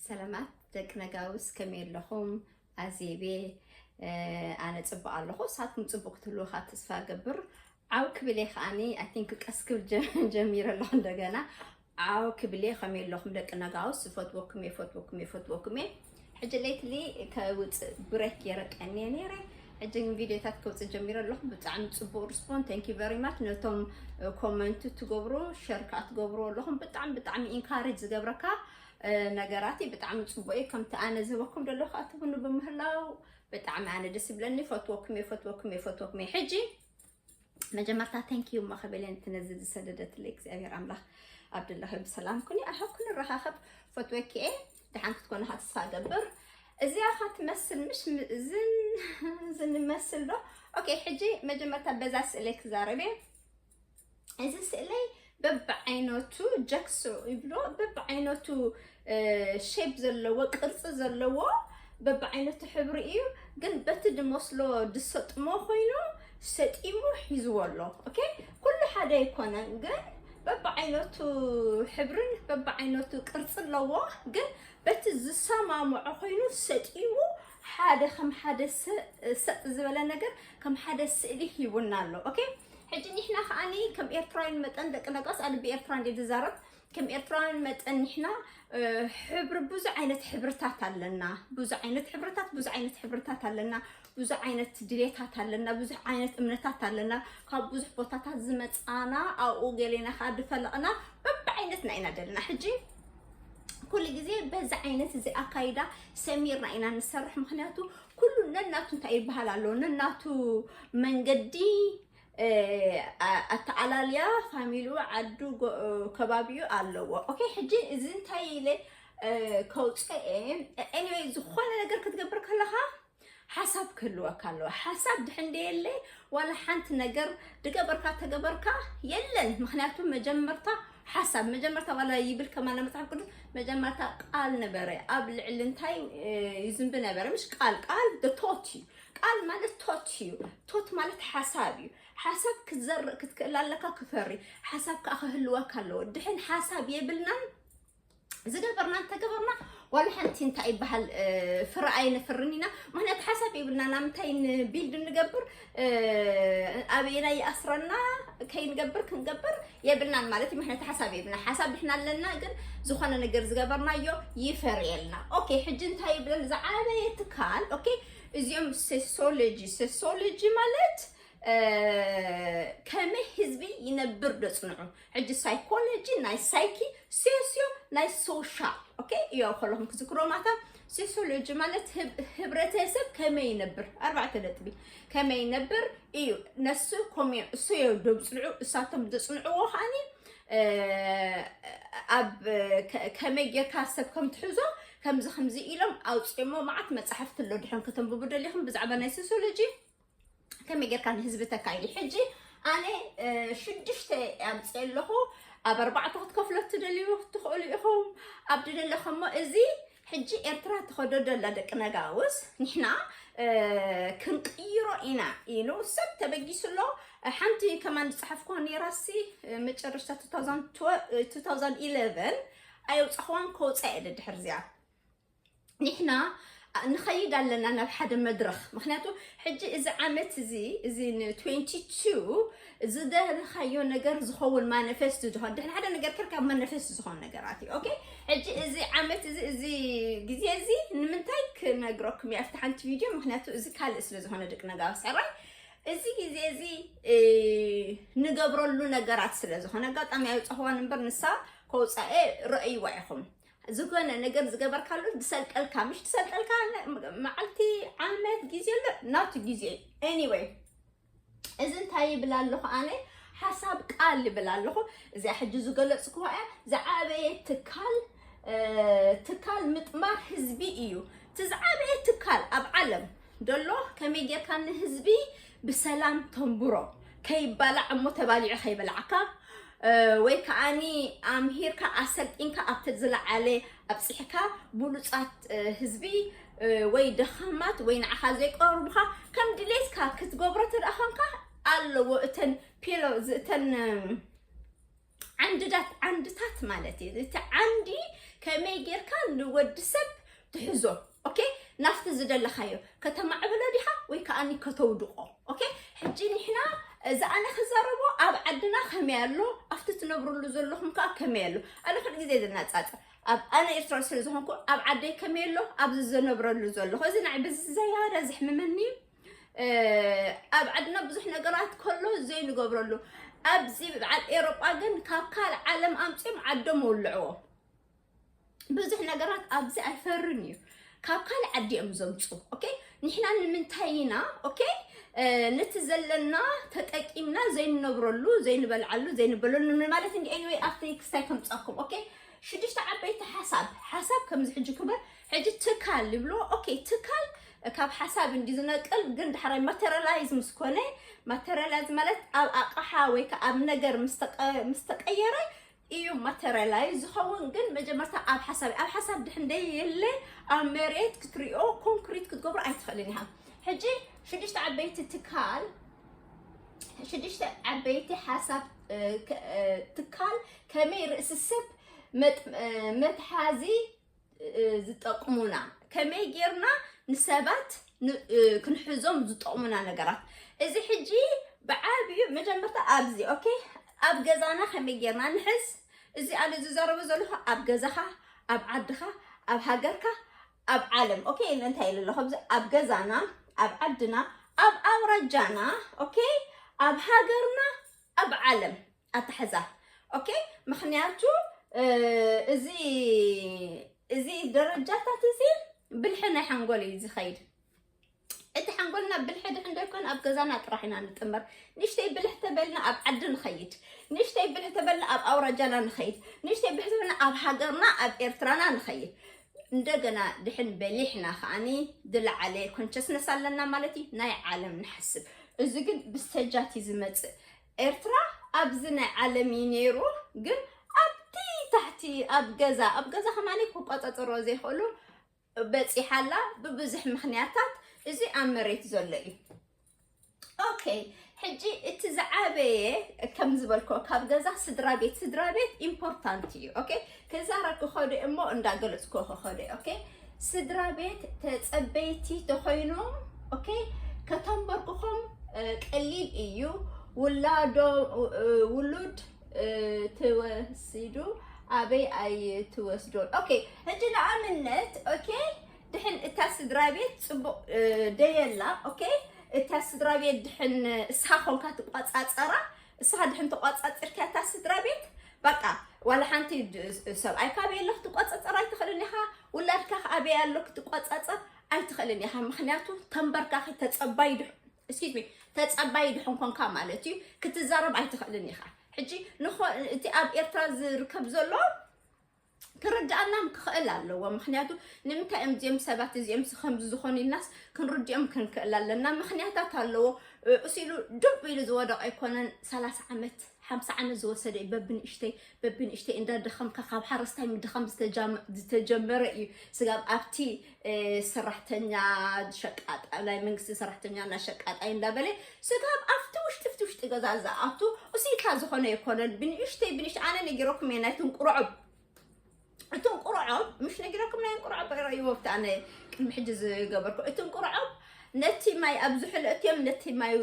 ሰላማት ደቂ ነጋውስ፣ ከመይ ኣለኹም? ኣዜቤ፣ ኣነ ጽቡቕ ኣለኹ። ንሳትኩም ጽቡቕ ክትህልውኻ ተስፋ እገብር። ዓው ክብል እየ ከዓኒ፣ I think ቀስ ክብል ጀ-፣ ጀሚረ ኣለኹ እንደገና። ዓው ክብል እየ። ከመይ ኣለኹም ደቂ ነጋውስ? ይፈትወኩም እየ፣ ይፈትወኩም እየ፣ ይፈትወኩም እየ። ሕጂ lately ከውጽእ ብሬክ ገይረ ቀንየ ነይረ። ሕጂ ግን ቪድዮታት ከውጽእ ጀሚረ ኣለኹ። ብጣዕሚ ጽቡቕ ሪስፖንስ፣ thank you very much። ነቶም ኮመንት ትገብሩ፣ ሸር ከኣ ትገብሩ ኣለኹም። ብጣዕሚ፣ ብጣዕሚ ኢንካሬጅ ዝገብረካ ነገራት እዩ። ብጣዕሚ ጽቡቅ እዩ። ከምቲ ኣነ ዝህበኩም ዘለኹ ኣትብኑ ብምህላው ብጣዕሚ ኣነ ደስ ይብለኒ። ፈትወኩም እየ፣ ፈትወኩም እየ፣ ፈትወኩም እየ። ሕጂ መጀመርታ thank you እሞ ክብል እየ ነቲ ነዚ ዝሰደደትለይ እግዚኣብሔር ኣምላኽ ኣብ ደለኽዮ ብሰላም ኩኒ። I hope ክንረኻኸብ። ፈትወኪ እየ። ደሓን ክትኮኑ ተስፋ እገብር። እዚኣ ኸ ትመስል ምሽ ም-፣ ዝን-፣ ዝንመስል ዶ? ኦኬ፣ ሕጂ መጀመርታ በዛ ስእለይ ክዛረብ እየ። እዚ ስእለይ በብዓይነቱ ጀክሶ ይብሎ፣ በብዓይነቱ ሼፕ ዘለዎ፣ ቅርጺ ዘለዎ፣ በብዓይነቱ ሕብሪ እዩ። ግን በቲ ድመስሎ ድሰጥሞ ኮይኑ ሰጢሙ ሒዝዎ ኣሎ። ኦኬ፣ ኩሉ ሓደ ኣይኮነን፣ ግን በብዓይነቱ ሕብርን በብዓይነቱ ቅርጺ ኣለዎ። ግን በቲ ዝሰማምዖ ኮይኑ ሰጢሙ ሓደ ከም ሓደ ሰ-፣ ሰጥ ዝበለ ነገር ከም ሓደ ስእሊ ሂቡና ኣሎ። ኦኬ፣ ሕጂ ንሕና ከዓኒ ከም ኤርትራውያን መጠን፣ ደቂ ነጋውስ፣ ኣነ ብኤርትራ እንደ ዝዛረብ፣ ከም ኤርትራውያን መጠን ንሕና፣ እ፣ ሕብሪ፣ ብዙ ዓይነት ሕብርታት ኣለና። ብዙ ዓይነት ሕብርታት፣ ብዙ ዓይነት ሕብርታት ኣለና። ብዙ ዓይነት ድሌታት ኣለና። ብዙ ዓይነት እምነታት ኣለና። ካብ ብዙሕ ቦታታት ዝመጻና፣ ኣብኡ ገሌና ከኣ ድፈለቕና፣ በብዓይነትና ኢና ደለና። ሕጂ ኩሉ ግዜ በዚ ዓይነት እዚ ኣካይዳ ሰሚርና ኢና ንሰርሕ። ምኽንያቱ ኩሉ ነናቱ እንታይ ይበሃል ኣሎ፣ ነናቱ መንገዲ፣ እ፣ ኣ-፣ ኣተኣላልያ ፋሚሉ፣ ዓዱ፣ ጎ-፣ ከባቢኡ ኣለዎ። ኦኬ፣ ሕጂ እዚ እንታይ ኢለ፣ እ፣ ከውፅአ፣ ኤኒዌይ፣ ዝኾነ ነገር ክትገብር ከለኻ ሓሳብ ክህልወካ ኣለዎ። ሓሳብ ድሕን ደየለ ዋላ ሓንቲ ነገር ድገበርካ ተገበርካ የለን። ምኽንያቱ መጀመርታ ሓሳብ፣ መጀመርታ ዋላ ይብል ከማና መጽሓፍ ቅዱስ፣ መጀመርታ ቃል ነበረ፣ ኣብ ልዕሊ እንታይ፣ እ፣ ይዝንቢ ነበረ። ምሽ ቃል፣ ቃል ቶት እዩ። ቃል ማለት ቶት እዩ። ቶት ማለት ሓሳብ እዩ። ሓሳብ ክትዘርእ ክትክእል ኣለካ፣ ክፈሪ። ሓሳብ ከኣ ክህልወካ ኣለዎ። ድሕን ሓሳብ የብልናን፣ ዝገበርና እንተገበርና ዋላ ሓንቲ እንታይ ይበሃል፣ እ፣ ፍረ ኣይነፍርን ኢና። ምኽንያቱ ሓሳብ የብልና፣ ናብ ምንታይ ንቢልድ ንገብር፣ እ፣ ኣበየናይ ይኣስረና ከይንገብር ክንገብር የብልናን ማለት እዩ። ምኽንያቱ ሓሳብ የብልና። ሓሳብ ድሕና ኣለና፣ ግን ዝኾነ ነገር ዝገበርናዮ ይፈርየልና። ኦኬ፣ ሕጂ እንታይ ይብለን ዝዓበየ ትካል? ኦኬ፣ እዚኦም ሴሶሎጂ፣ ሴሶሎጂ ማለት፣ እ፣ ከመይ ህዝቢ ይነብር ደጽንዑ። ሕጂ ሳይኮሎጂ ናይ ሳይኪ፣ ሴስዮ ናይ ሶሻል። ኦኬ፣ እዮ ከለኹም ክዝክሮ ማታ፣ ሴሶሎጂ ማለት ህብ-፣ ህብረተሰብ ከመይ ይነብር፣ ኣርባዕተ ነጥቢ፣ ከመይ ይነብር እዩ። ነሱ ኮሜ-፣ እሱ እዮ ደብጽንዑ፣ እሳቶም ደጽንዕዎ ከዓኒ፣ እ፣ ኣብ ከ-፣ ከመይ ጌርካ ሰብ ከም ትሕዞ፣ ከምዚ ከምዚ ኢሎም ኣውጽኦሞ። መዓት መጻሕፍቲ ኣሎ፣ ድሕን ከተንብቡ ደሊኹም ብዛዕባ ናይ ሴሶሎጂ። ከመይ ጌርካ ንህዝቢ ተካይዲ? ሕጂ ኣነ፣ እ፣ ሽዱሽተ ኣምፅእ ኣለኹ። ኣብ ኣርባዕተ ክትከፍሎ ትደልዩ ትኽእሉ ኢኹም። ኣብ ድደለኹሞ እዚ ሕጂ ኤርትራ ትኸዶ ደላ ደቂ ነጋውስ ንሕና፣ እ፣ ክንቅይሮ ኢና ኢሉ ሰብ ተበጊሱ ኣሎ። ሓንቲ ከማን ዝፀሓፍኩ ነይራሲ፣ እ፣ መጨረሽታ two thousand፣ እ፣ two thousand eleven ኣየውፃኽዋን፣ ከውፃ እየ ደድሕር እዚኣ። ንሕና ንኸይድ ኣለና ናብ ሓደ መድረኽ። ምኽንያቱ ሕጂ እዚ ዓመት እዚ፣ እዚ ን twenty two ዝደለኻዮ ነገር ዝኸውን ማኒፌስት ዝኾን፣ ድሕሪ ሓደ ነገር ከርካ ማኒፌስት ዝኾን ነገራት እዩ። ኦኬ? ሕጂ እዚ ዓመት እዚ፣ እዚ ግዜ እዚ ንምንታይ ክነግረኩም እየ ኣብቲ ሓንቲ ቪድዮ፣ ምኽንያቱ እዚ ካልእ ስለ ዝኾነ ደቂ ነጋውስ ሕራይ፣ እዚ ግዜ እዚ፣ እ፣ ንገብረሉ ነገራት ስለ ዝኾነ፣ ኣጋጣሚ ኣይውፃኽዋን እምበር ንሳ ከውፃኤ ረእይዋ ኢኹም። ዝኾነ ነገር ዝገበርካሉ ዝሰልጠልካ፣ ምሽ ዝሰልጠልካ ነ-፣ መዓልቲ፣ ዓመት፣ ግዜ ኣሎ፣ ናቱ ግዜ። ኤኒወይ፣ እዚ እንታይ ይብል ኣለኹ ኣነ? ሓሳብ ቃል ይብል ኣለኹ። እዚኣ ሕጂ ዝገለጽኩዋ እያ። ዝዓበየ ትካል፣ እ፣ ትካል ምጥማር ህዝቢ እዩ። እቲ ዝዓበየ ትካል ኣብ ዓለም ደሎ ከመይ ጌርካ ንህዝቢ ብሰላም ተንብሮ፣ ከይባላዕ እሞ ተባሊዑ ከይበላዕካ፣ እ፣ ወይ ከዓኒ ኣምሂርካ ኣሰልጢንካ ኣብቲ ዝለዓለ ኣብጺሕካ ብሉጻት፣ እ፣ ህዝቢ፣ እ፣ ወይ ደኻማት ወይ ንዓኻ ዘይቀርቡኻ ከም ድሌትካ ክትገብሮ ተደኣ ኾንካ ኣለዎ እተን ፒሎ-፣ ዝ-፣ እተን፣ እ፣ ዓንድታት፣ ዓንድታት ማለት እዩ። እቲ ዓንዲ ከመይ ጌርካ ንወዲ ሰብ ትሕዞ? ኦኬ፣ ናፍቲ ዝደለኻዮ ከተማዕብሎ ዲኻ ወይ ከኣኒ ከተውድቆ? ኦኬ፣ ሕጂ ንሕና፣ እዚ ኣነ ክዛረቦ ኣብ ዓድና ከመይ ኣሎ፣ ኣብቲ ትነብርሉ ዘለኹም ከኣ ከመይ ኣሎ። ኣነ ኩሉ ግዜ ዘነጻጽር፣ ኣብ ኣነ ኤርትራዊ ስለ ዝኾንኩ ኣብ ዓደይ ከመይ ኣሎ፣ ኣብዚ ዝነብረሉ ዘለኹ። እዚ ናይ ብዝያዳ ዘሕምመኒ፣ እ፣ ኣብ ዓድና ብዙሕ ነገራት ከሎ ዘይንገብረሉ፣ ኣብዚ በዓል ኤሮጳ ግን ካብ ካልእ ዓለም ኣምጺኦም ዓዶም ወልዕዎ። ብዙሕ ነገራት ኣብዚ ኣይፈርን እዩ። ካብ ካልእ ዓዲ እዮም ዘምጹ። ኦኬ፣ ንሕና ንምንታይ ኢና፣ ኦኬ፣ እ፣ ነቲ ዘለና ተጠቂምና ዘይንነብረሉ፣ ዘይንበልዓሉ፣ ዘይንበለሉ ማለት እንዲ። ኤኒወይ፣ ኣብቲ ክስታይ ከምጻኩም። ኦኬ፣ ሽዱሽተ ዓበይቲ ሓሳብ፣ ሓሳብ ከምዚ ሕጂ ክበር፣ ሕጂ ትካል ይብሎ። ኦኬ፣ ትካል ካብ ሓሳብ እንዲ ዝነቅል፣ ግን ዳሕራይ ማቴሪያላይዝ ምስ ኮነ፣ ማቴሪያላይዝ ማለት ኣብ ኣቕሓ ወይ ከኣ ኣብ ነገር ምስ ተቀ-፣ ምስ ተቀየረ እዩ ማቴሪያላይዝ ዝኸውን። ግን መጀመርታ ኣብ ሓሳብ፣ ኣብ ሓሳብ ድሕን ደየለ ኣብ መሬት ክትሪኦ ኮንክሪት ክትገብሮ ኣይትኽእልን ኢኻ። ሕጂ ሽዱሽተ ዓበይቲ ትካል፣ ሽዱሽተ ዓበይቲ ሓሳብ፣ እ፣ ከ-፣ እ፣ ትካል ከመይ ርእሲ ሰብ መጥ-፣ እ፣ መትሓዚ፣ እ፣ ዝጠቅሙና፣ ከመይ ጌርና ንሰባት ን-፣ እ፣ ክንሕዞም ዝጠቅሙና ነገራት። እዚ ሕጂ ብዓብዩ መጀመርታ ኣብዚ፣ ኦኬ፣ ኣብ ገዛና ከመይ ጌርና ንሕዝ፣ እዚ ኣነ ዝዛረቦ ዘለኹ ኣብ ገዛኻ፣ ኣብ ዓድኻ፣ ኣብ ሃገርካ፣ ኣብ ዓለም። ኦኬ፣ ኢለ እንታይ ኢለ ኣለኹ? ኣብዚ ኣብ ገዛና፣ ኣብ ዓድና፣ ኣብ ኣውራጃና፣ ኦኬ፣ ኣብ ሃገርና፣ ኣብ ዓለም ኣታሕዛ። ኦኬ፣ ምኽንያቱ፣ እ፣ እዚ፣ እዚ ደረጃታት እዚ ብልሒ ናይ ሓንጎል እዩ ዝኸይድ። እቲ ሓንጎልና ብልሒ ድሕን ደይኮን ኣብ ገዛና ጥራሕ ኢና ንጥመር። ንእሽተይ ብልሕ ተበልና ኣብ ዓዲ ንኸይድ፣ ንእሽተይ ብልሕ ተበልና ኣብ ኣውራጃና ንኸይድ፣ ንእሽተይ ብልሕ ተበልና ኣብ ሃገርና፣ ኣብ ኤርትራና ንኸይድ። እንደገና ድሕን በሊሕና ከኣኒ ዝለዓለ ኮንሸስነስ ኣለና ማለት እዩ፣ ናይ ዓለም ንሓስብ። እዚ ግን ብስተጃት እዩ ዝመጽእ። ኤርትራ ኣብዚ ናይ ዓለም እዩ ነይሩ፣ ግን ኣብቲ ታሕቲ ኣብ ገዛ፣ ኣብ ገዛ ከማኒ ክቆጻጸሮ ዘይኽእሉ በጺሓ ኣላ ብብዙሕ ምኽንያታት። እዚ ኣብ መሬት ዘሎ እዩ። ኦኬ፣ ሕጂ እቲ ዝዓበየ ከም ዝበልኮ ካብ ገዛ ስድራ ቤት፣ ስድራ ቤት ኢምፖርታንት እዩ። ኦኬ፣ ክዛረብ ክኸዶ እሞ እንዳገለጽኮ ክኸዶ። ኦኬ፣ ስድራ ቤት ተጸበይቲ ተኾይኖም፣ ኦኬ፣ ከተንበርክኾም፣ እ፣ ቀሊል እዩ። ውላዶ፣ እ፣ ውሉድ፣ እ፣ ትወስዱ ኣበይ ኣይትወስዶን? ኦኬ፣ ሕጂ ንኣብነት፣ ኦኬ፣ ድሕን እታ ስድራ ቤት ጽቡቕ፣ እ፣ ደየላ፣ ኦኬ፣ እታ ስድራ ቤት ድሕን እስኻ ኮንካ ትቋጻጸራ፣ እስኻ ድሕን ተቋጻጺርካ እታ ስድራ ቤት፣ በቃ፣ ዋላ ሓንቲ ድ-፣ ሰብኣይ ካበይ ኣሎ ክትቋጻጸር ኣይትኽእልን ኢኻ፣ ውላድካ ከ ኣበይ ኣሎ ክትቋጻጸር ኣይትኽእልን ኢኻ። ምኽንያቱ ተንበርካኺ ተጸባይ ድሕ-፣ excuse me፣ ተጸባይ ድሕን ኮንካ ማለት እዩ፣ ክትዛረብ ኣይትኽእልን ኢኻ። ሕጂ ንኾ-፣ እቲ ኣብ ኤርትራ ዝርከብ ዘሎ ክርድኣና ክኽእል ኣለዎ። ምኽንያቱ ንምንታይ እዮም እዚኦም ሰባት እዚኦም ስ-፣ ከምዚ ዝኾኑ ኢልናስ ክንርድኦም ክንክእል ኣለና። ምኽንያታት ኣለዎ። እ፣ እሱ ኢሉ ዱብ ኢሉ ዝወደቐ ኣይኮነን። ሰላሳ ዓመት፣ ሓምሳ ዓመት ዝወሰደ እዩ። በብንእሽተይ፣ በብንእሽተይ እንዳደኸምካ ካብ ሓረስታይ ምድኻም ዝተጃመ-፣ ዝተጀመረ እዩ። ስጋብ ኣብቲ፣ እ፣ ሰራሕተኛ ሸቃጣ፣ ናይ መንግስቲ ሰራሕተኛ እና ሸቃጣይ እንዳበለ ስጋብ ኣብቲ ውሽጢ፣ ኣብቲ ውሽጢ ገዛ ዝኣቱ እሱ ኢልካ ዝኾነ ኣይኮነን። ብንእሽተይ፣ ብንእሽተይ ኣነ ነጊረኩም እየ ናይቶም ቁርዖብ። እቶም ቁርዖብ፣ ምሽ ነጊረኩም ናይ ቁርዖብ ረእይዎ ኣብቲ ኣነ ቅድሚ ሕጂ ዝገበርኩ። እቶም ቁርዖብ ነቲ ማይ ኣብ ዝሑል እትዮም ነቲ ማይ፣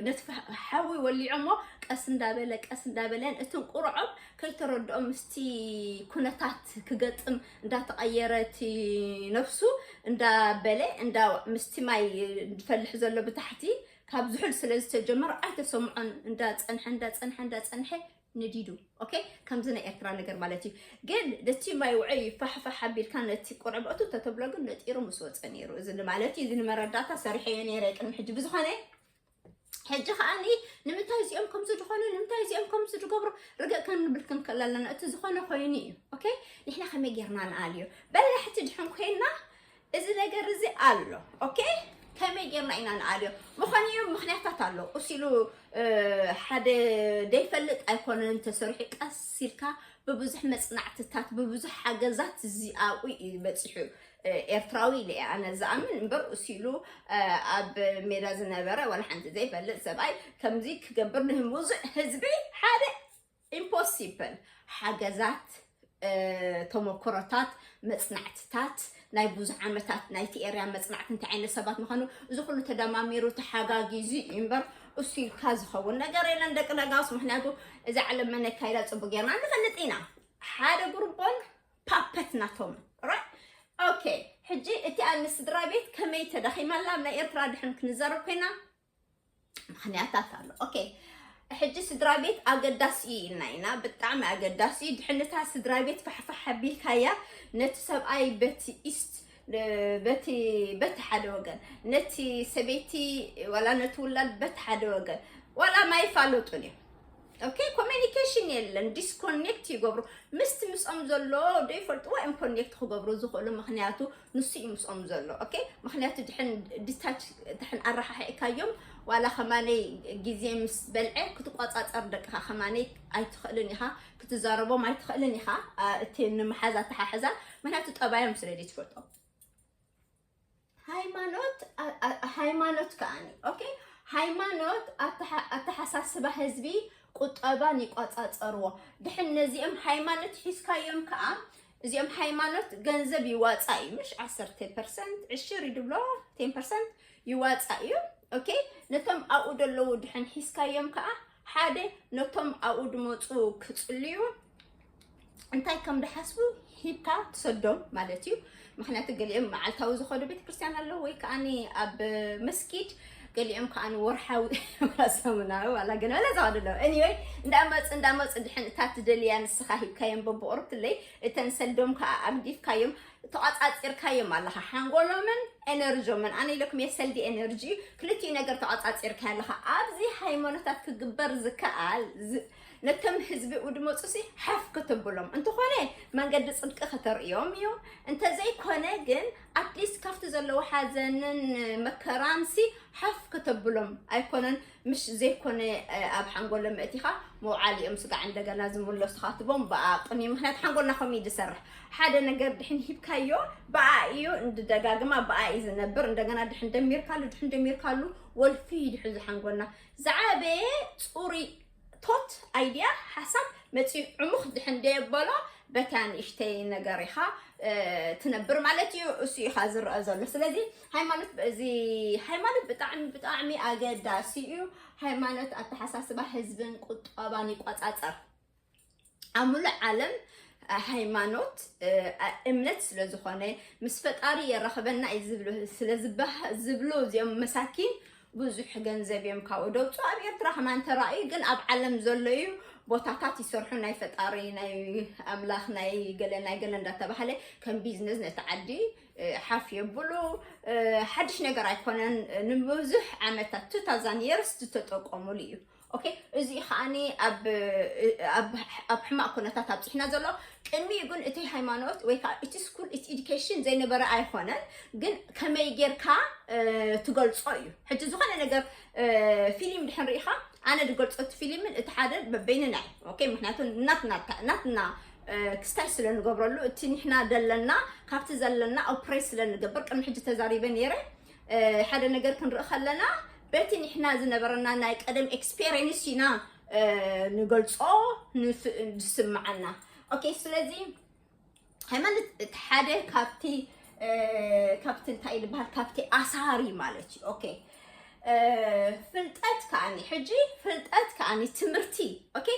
ነቲ ሓዊ ወሊዖሞ ቀስ እንዳበለ፣ ቀስ እንዳበለን እቶም ቁርዖብ ከይተረድኦም ምስቲ ኩነታት ክገጥም እንዳተቐየረ እቲ ነፍሱ እንዳበለ፣ እንዳ-፣ ምስቲ ማይ ዝፈልሕ ዘሎ ብታሕቲ ካብ ዝሑል ስለ ዝተጀመረ ኣይተሰምዖን። እንዳጸንሐ፣ እንዳጸንሐ፣ እንዳጸንሐ ንዲዱ። ኦኬ፣ ከምዚ ናይ ኤርትራ ነገር ማለት እዩ። ግን ነቲ ማይ ውዑይ ፋሕፋሕ ኣቢልካ ነቲ ቁርዕብ እቱ ተተብሎ ግን ነጢሩ ምስ ወጸ ነይሩ። እዚ ንማለት እዩ። እዚ ንመረዳእታ ሰሪሐዮ ነይረ ቅድሚ ሕጂ። ብዝኾነ፣ ሕጂ ከኣኒ ንምንታይ እዚኦም ከምዚ ዝኾኑ፣ ንምንታይ እዚኦም ከምዚ ዝገብሩ ርግእ ክንብል ክንክእል ኣለና። እቲ ዝኾነ ኮይኑ እዩ። ኦኬ፣ ንሕና ከመይ ጌርና ንኣልዮ? በላሕቲ ድሕን ኮይና፣ እዚ ነገር እዚ ኣሎ። ኦኬ፣ ከመይ ጌርና ኢና ንኣልዮ? ምኾነ እዩ፣ ምኽንያታት ኣሎ። እሱ ኢሉ፣ እ፣ ሓደ ደይፈልጥ ኣይኮነን ተሰሪሑ። ቀስ ኢልካ ብብዙሕ መጽናዕትታት፣ ብብዙሕ ሓገዛት እዚ ኣብኡ እዩ በጺሑ። እ፣ ኤርትራዊ ኢለ እየ ኣነ ዝኣምን እምበር፣ እሱ ኢሉ፣ እ፣ ኣብ ሜዳ ዝነበረ ዋላ ሓንቲ ዘይፈልጥ ሰብኣይ ከምዚ ክገብር ንህም-፣ ብዙሕ ህዝቢ ሓደ ኢምፖሲብል ሓገዛት ተመክሮታት፣ መፅናዕትታት፣ ናይ ብዙሕ ዓመታት ናይቲ ኤርያ መፅናዕቲ እንታይ ዓይነት ሰባት ምዃኑ፣ እዚ ኩሉ ተደማሚሩ ተሓጋጊዙ እዩ እምበር እሱ ኢልካ ዝኸውን ነገር የለን ደቂ ነጋውስ። ምክንያቱ እዛ ዓለም መን ኣካይዳ ፅቡቅ ጌርና ንፈልጥ ኢና። ሓደ ግሩቦን ፓፐት ናቶም። ኦኬ፣ ሕጂ እቲኣ ንስድራ ቤት ከመይ ተዳኺማ ኣላ ኣብ ናይ ኤርትራ ድሕን ክንዛረብ ኮይና ምክንያታት ኣሎ። ኦኬ፣ ሕጂ ስድራ ቤት ኣገዳሲ እዩ ኢልና ኢና። ብጣዕሚ ኣገዳሲ እዩ። ድሕንታ ስድራ ቤት ፋሕፋሕ ኣቢልካያ፣ ነቲ ሰብኣይ በቲ ኢስት በቲ በቲ ሓደ ወገን፣ ነቲ ሰበይቲ ዋላ ነቲ ውላድ በቲ ሓደ ወገን፣ ዋላ ማይፋለጡን እዮም። ኦኬ፣ ኮሚኒኬሽን የለን። ዲስኮኔክት ይገብሩ። ምስቲ ምስኦም ዘሎ ዘይፈልጥዎ እዮም ኮኔክት ክገብሩ ዝኽእሉ፣ ምክንያቱ ንሱ እዩ ምስኦም ዘሎ። ኦኬ፣ ምክንያቱ ድሕን ዲታች ድሕን ኣረሓሒእካዮም ዋላ ከማነይ ግዜ ምስ በልዐ ክትቆፃፀር ደቅኻ ከማነይ ኣይትኽእልን ኢኻ፣ ክትዛረቦም ኣይትኽእልን ኢኻ። እቲ ንምሓዝ ኣተሓሕዛ፣ ምክንያቱ ጠባዮም ስለ ዘይትፈልጦም። ሃይማኖት ሃይማኖት ከኣኒ፣ ኦኬ፣ ሃይማኖት ኣተሓሳስባ ህዝቢ ቁጠባን ይቋፃፀርዎ። ድሕን ነዚኦም ሃይማኖት ሒዝካዮም ከዓ፣ እዚኦም ሃይማኖት ገንዘብ ይዋፃ እዩ፣ ምሽ ዓሰርተ ፐርሰንት ዕሽር ይድብሎ፣ ቴን ፐርሰንት ይዋፃ እዩ። ኦኬ፣ ነቶም ኣብኡ ዘለዉ ድሕን ሒዝካዮም ከዓ ሓደ ነቶም ኣብኡ ድመፁ ክፅልዩ እንታይ ከም ድሓስቡ ሂብካ ትሰዶም ማለት እዩ። ምክንያቱ ገሊኦም መዓልታዊ ዝኸዱ ቤተክርስትያን ኣለዉ ወይ ከዓኒ ኣብ መስጊድ፣ ገሊኦም ከዓኒ ወርሓዊ ሰሙናዊ ዋላ ገለ በለ ዝኸዱ ኣለዉ። Anyway፣ እንዳመፅ እንዳመፅ ድሕን እታ ትደልያ ንስኻ ሂብካዮም በብቕርብትለይ እተን ሰዶም ከዓ ኣግዲፍካዮም ተቋፃፂርካዮም ኣለኻ ሓንጎሎምን ኤነርጆምን። ኣነ ኢለኩም የሰልዲ ኤነርጂ እዩ። ክልቲኡ ነገር ተቋፃፂርካ ኣለኻ። ኣብዚ ሃይማኖታት ክግበር ዝከኣል ነቶም ህዝቢ ውድመፁ ሲ ሓፍ ከተብሎም እንተኾነ መንገዲ ፅድቂ ከተርእዮም እዩ። እንተዘይኮነ ግን ኣትሊስት ካብቲ ዘለዎ ሓዘንን መከራን ሲ ሓፍ ከተብሎም ኣይኮነን። ምሽ ዘይኮነ ኣብ ሓንጎሎም መእቲኻ መውዓሊኦም ስጋዕ እንደገና ዝምለሱ ካትቦም ብኣቕን እዩ። ምክንያት ሓንጎልና ከምኡ እዩ ዝሰርሕ። ሓደ ነገር ድሕን ሂብካዮ ብኣ እዩ እንድደጋግማ ብኣ እዩ ዝነብር። እንደገና ድሕን ደሚርካሉ ድሕን ደሚርካሉ ወልፊ እዩ ድሕን ዝሓንጎልና ዝዓበየ ፅሩይ ቶት ኣይድያ ሓሳብ መፂኡ ዕሙኽ ድሕን ደየበሎ በታ ንእሽተይ ነገር ኢኻ ትነብር ማለት እዩ። እሱ ኢኻ ዝረአ ዘሎ። ስለዚ ሃይማኖት እዚ ሃይማኖት ብጣዕሚ ብጣዕሚ ኣገዳሲ እዩ። ሃይማኖት ኣተሓሳስባ ህዝብን ቁጠባን ይቆፃፀር። ኣብ ሙሉእ ዓለም ሃይማኖት እምነት ስለ ዝኾነ ምስ ፈጣሪ የራኽበና እዩ ዝብሉ ስለ ዝበሃ- ዝብሉ እዚኦም መሳኪን ብዙሕ ገንዘብ እዮም ካብኡ ደውፁ። ኣብ ኤርትራ ከማን ተራእዩ ግን ኣብ ዓለም ዘሎ እዩ። ቦታታት ይሰርሑ ናይ ፈጣሪ ናይ ኣምላኽ ናይ ገለ ናይ ገለ እንዳተባህለ ከም ቢዝነስ ነቲ ዓዲ ሓፍ የብሉ። ሓድሽ ነገር ኣይኮነን። ንብዙሕ ዓመታት two thousand years ዝተጠቀሙሉ እዩ። ኦኬ፣ እዚ ከዓኒ ኣብ ኣብ ኣብ ሕማቕ ኩነታት ኣብፅሕና ዘሎ። ቅድሚኡ ግን እቲ ሃይማኖት ወይ ከዓ እቲ ስኩል እቲ ኤዱኬሽን ዘይነበረ ኣይኮነን። ግን ከመይ ጌርካ ትገልፆ እዩ። ሕጂ ዝኾነ ነገር ፊልም ድሕን ርኢኻ ኣነ ዝገልፆ እቲ ፊልምን እቲ ሓደ በበይንና እዩ። ኦኬ፣ ምክንያቱ ናትና ናትና ክስታይ ስለ ንገብረሉ እቲ ንሕና ዘለና ካብቲ ዘለና ኦፕሬስ ስለ ንገብር ቅድሚ ሕጂ ተዛሪበ ነይረ። ሓደ ነገር ክንርኢ ከለና በቲ ንሕና ዝነበረና ናይ ቀደም ኤክስፔሪንስ ኢና ንገልፆ ዝስምዓና። ኦኬ፣ ስለዚ ሃይማኖት እቲ ሓደ ካብቲ ካብቲ እንታይ ዝበሃል ካብቲ ኣሳሪ ማለት እዩ። ኦኬ፣ ፍልጠት ከዓኒ ሕጂ ፍልጠት ከዓኒ ትምህርቲ። ኦኬ፣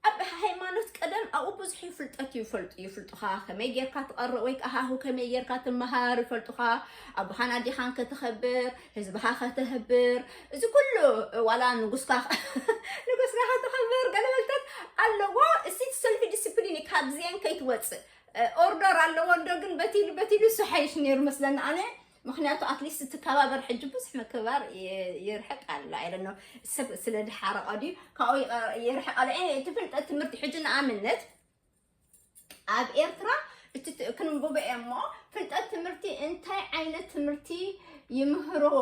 ኣብ ሃይማኖት ቀደም ኣብኡ ብዙሕ እዩ ፍልጠት ይፈልጡ ይፍልጡኻ። ከመይ ጌርካ ትቐርእ ወይ ከዓ ሃሁ ከመይ ጌርካ ትመሃር ይፈልጡኻ። ኣቦኻን ኣዴኻን ከተኸብር፣ ህዝብኻ ከተህብር፣ እዚ ኩሉ ዋላ ንጉስካ ንጉስካ ከተኸብር ገለ መልታት ኣለዎ። እዚ ሰልፊ ዲስፕሊን እዩ። ካብዚአን ከይትወፅእ ኦርደር ኣለዎ እንዶ ግን በቲሉ በቲሉ እሱ ሓይሽ ነይሩ መስለኒ ኣነ። ምክንያቱ ኣትሊስት ትከባበር ሕጂ ብዙሕ ምክባር ይርሕቅ ኣሎ። ኣይ ዶንት ኖ ሰብ ስለ ድሓረቐ ድዩ ካብኡ ይርሕቅ ኣሎ። እቲ ፍልጠት ትምህርቲ ሕጂ ንኣብነት ኣብ ኤርትራ እቲ ክንብቦ እየ እሞ ፍልጠት ትምህርቲ እንታይ ዓይነት ትምህርቲ ይምህርዎ?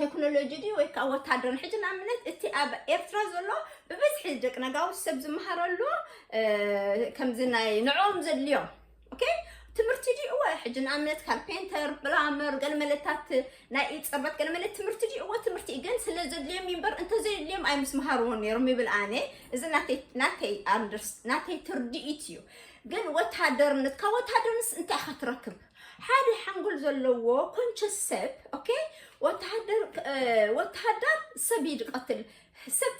ቴክኖሎጂ ድዩ ወይ ከዓ ወታደር? ሕጂ ንኣብነት እቲ ኣብ ኤርትራ ዘሎ ብብዝሒ ደቂ ነጋውስ ሰብ ዝመሃረሉ ከምዚ ናይ ንዕኦም ዘድልዮም ኦኬ ትምህርቲ ድዩ? እወ ሕጂ ንኣብነት ካርፔንተር፣ ፕላመር፣ ገለ መለታት ናይ ኢድ ፅርበት ገለ መለ ትምህርቲ ድዩ? እወ ትምህርቲ እዩ፣ ግን ስለ ዘድልዮም እዩ እምበር እንተዘየድልዮም ኣይምስምሃርዎን ነይሮም ይብል ኣነ። እዚ ናተይ ናተይ ኣንደርስ ናተይ ትርድኢት እዩ። ግን ወተሃደርነት ካብ ወተሃደርነት እንታይ ኢኻ ትረክብ? ሓደ ሓንጎል ዘለዎ ኮንሸስ ሰብ፣ ኦኬ፣ ወተሃደር ወተሃደር ሰብ ይድቀትል፣ ሰብ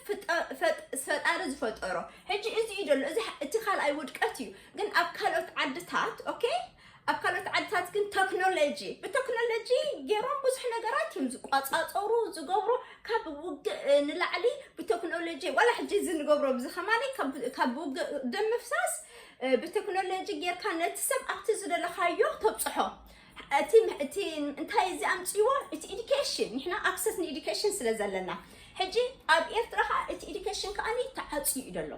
ፈጣሪ ዝፈጠሮ። ሕጂ እዚ እዩ ደሎ፣ እዚ እቲ ካልኣይ ውድቀት እዩ። ግን ኣብ ካልኦት ዓድታት፣ ኦኬ፣ ኣብ ካልኦት ዓድታት ግን ቴክኖሎጂ፣ ብቴክኖሎጂ ገይሮም ብዙሕ ነገራት እዮም ዝቋፃፀሩ ዝገብሩ። ካብ ውግእ ንላዕሊ ብቴክኖሎጂ፣ ዋላ ሕጂ እዚ ንገብሮ፣ እዚ ከማኒ ካብ ውግእ ደም ምፍሳስ ብቴክኖሎጂ ጌርካ ነቲ ሰብ ኣብቲ ዝደለኻዮ ተብፅሖ። እቲ እንታይ እዚ ኣምፅዎ? እቲ ኢዱኬሽን፣ ንሕና ኣክሰስ ንኢዱኬሽን ስለ ዘለና። ሕጂ ኣብ ኤርትራ ከዓ እቲ ኢዱኬሽን ከዓ ተዓፅዩ እዩ ዘሎ።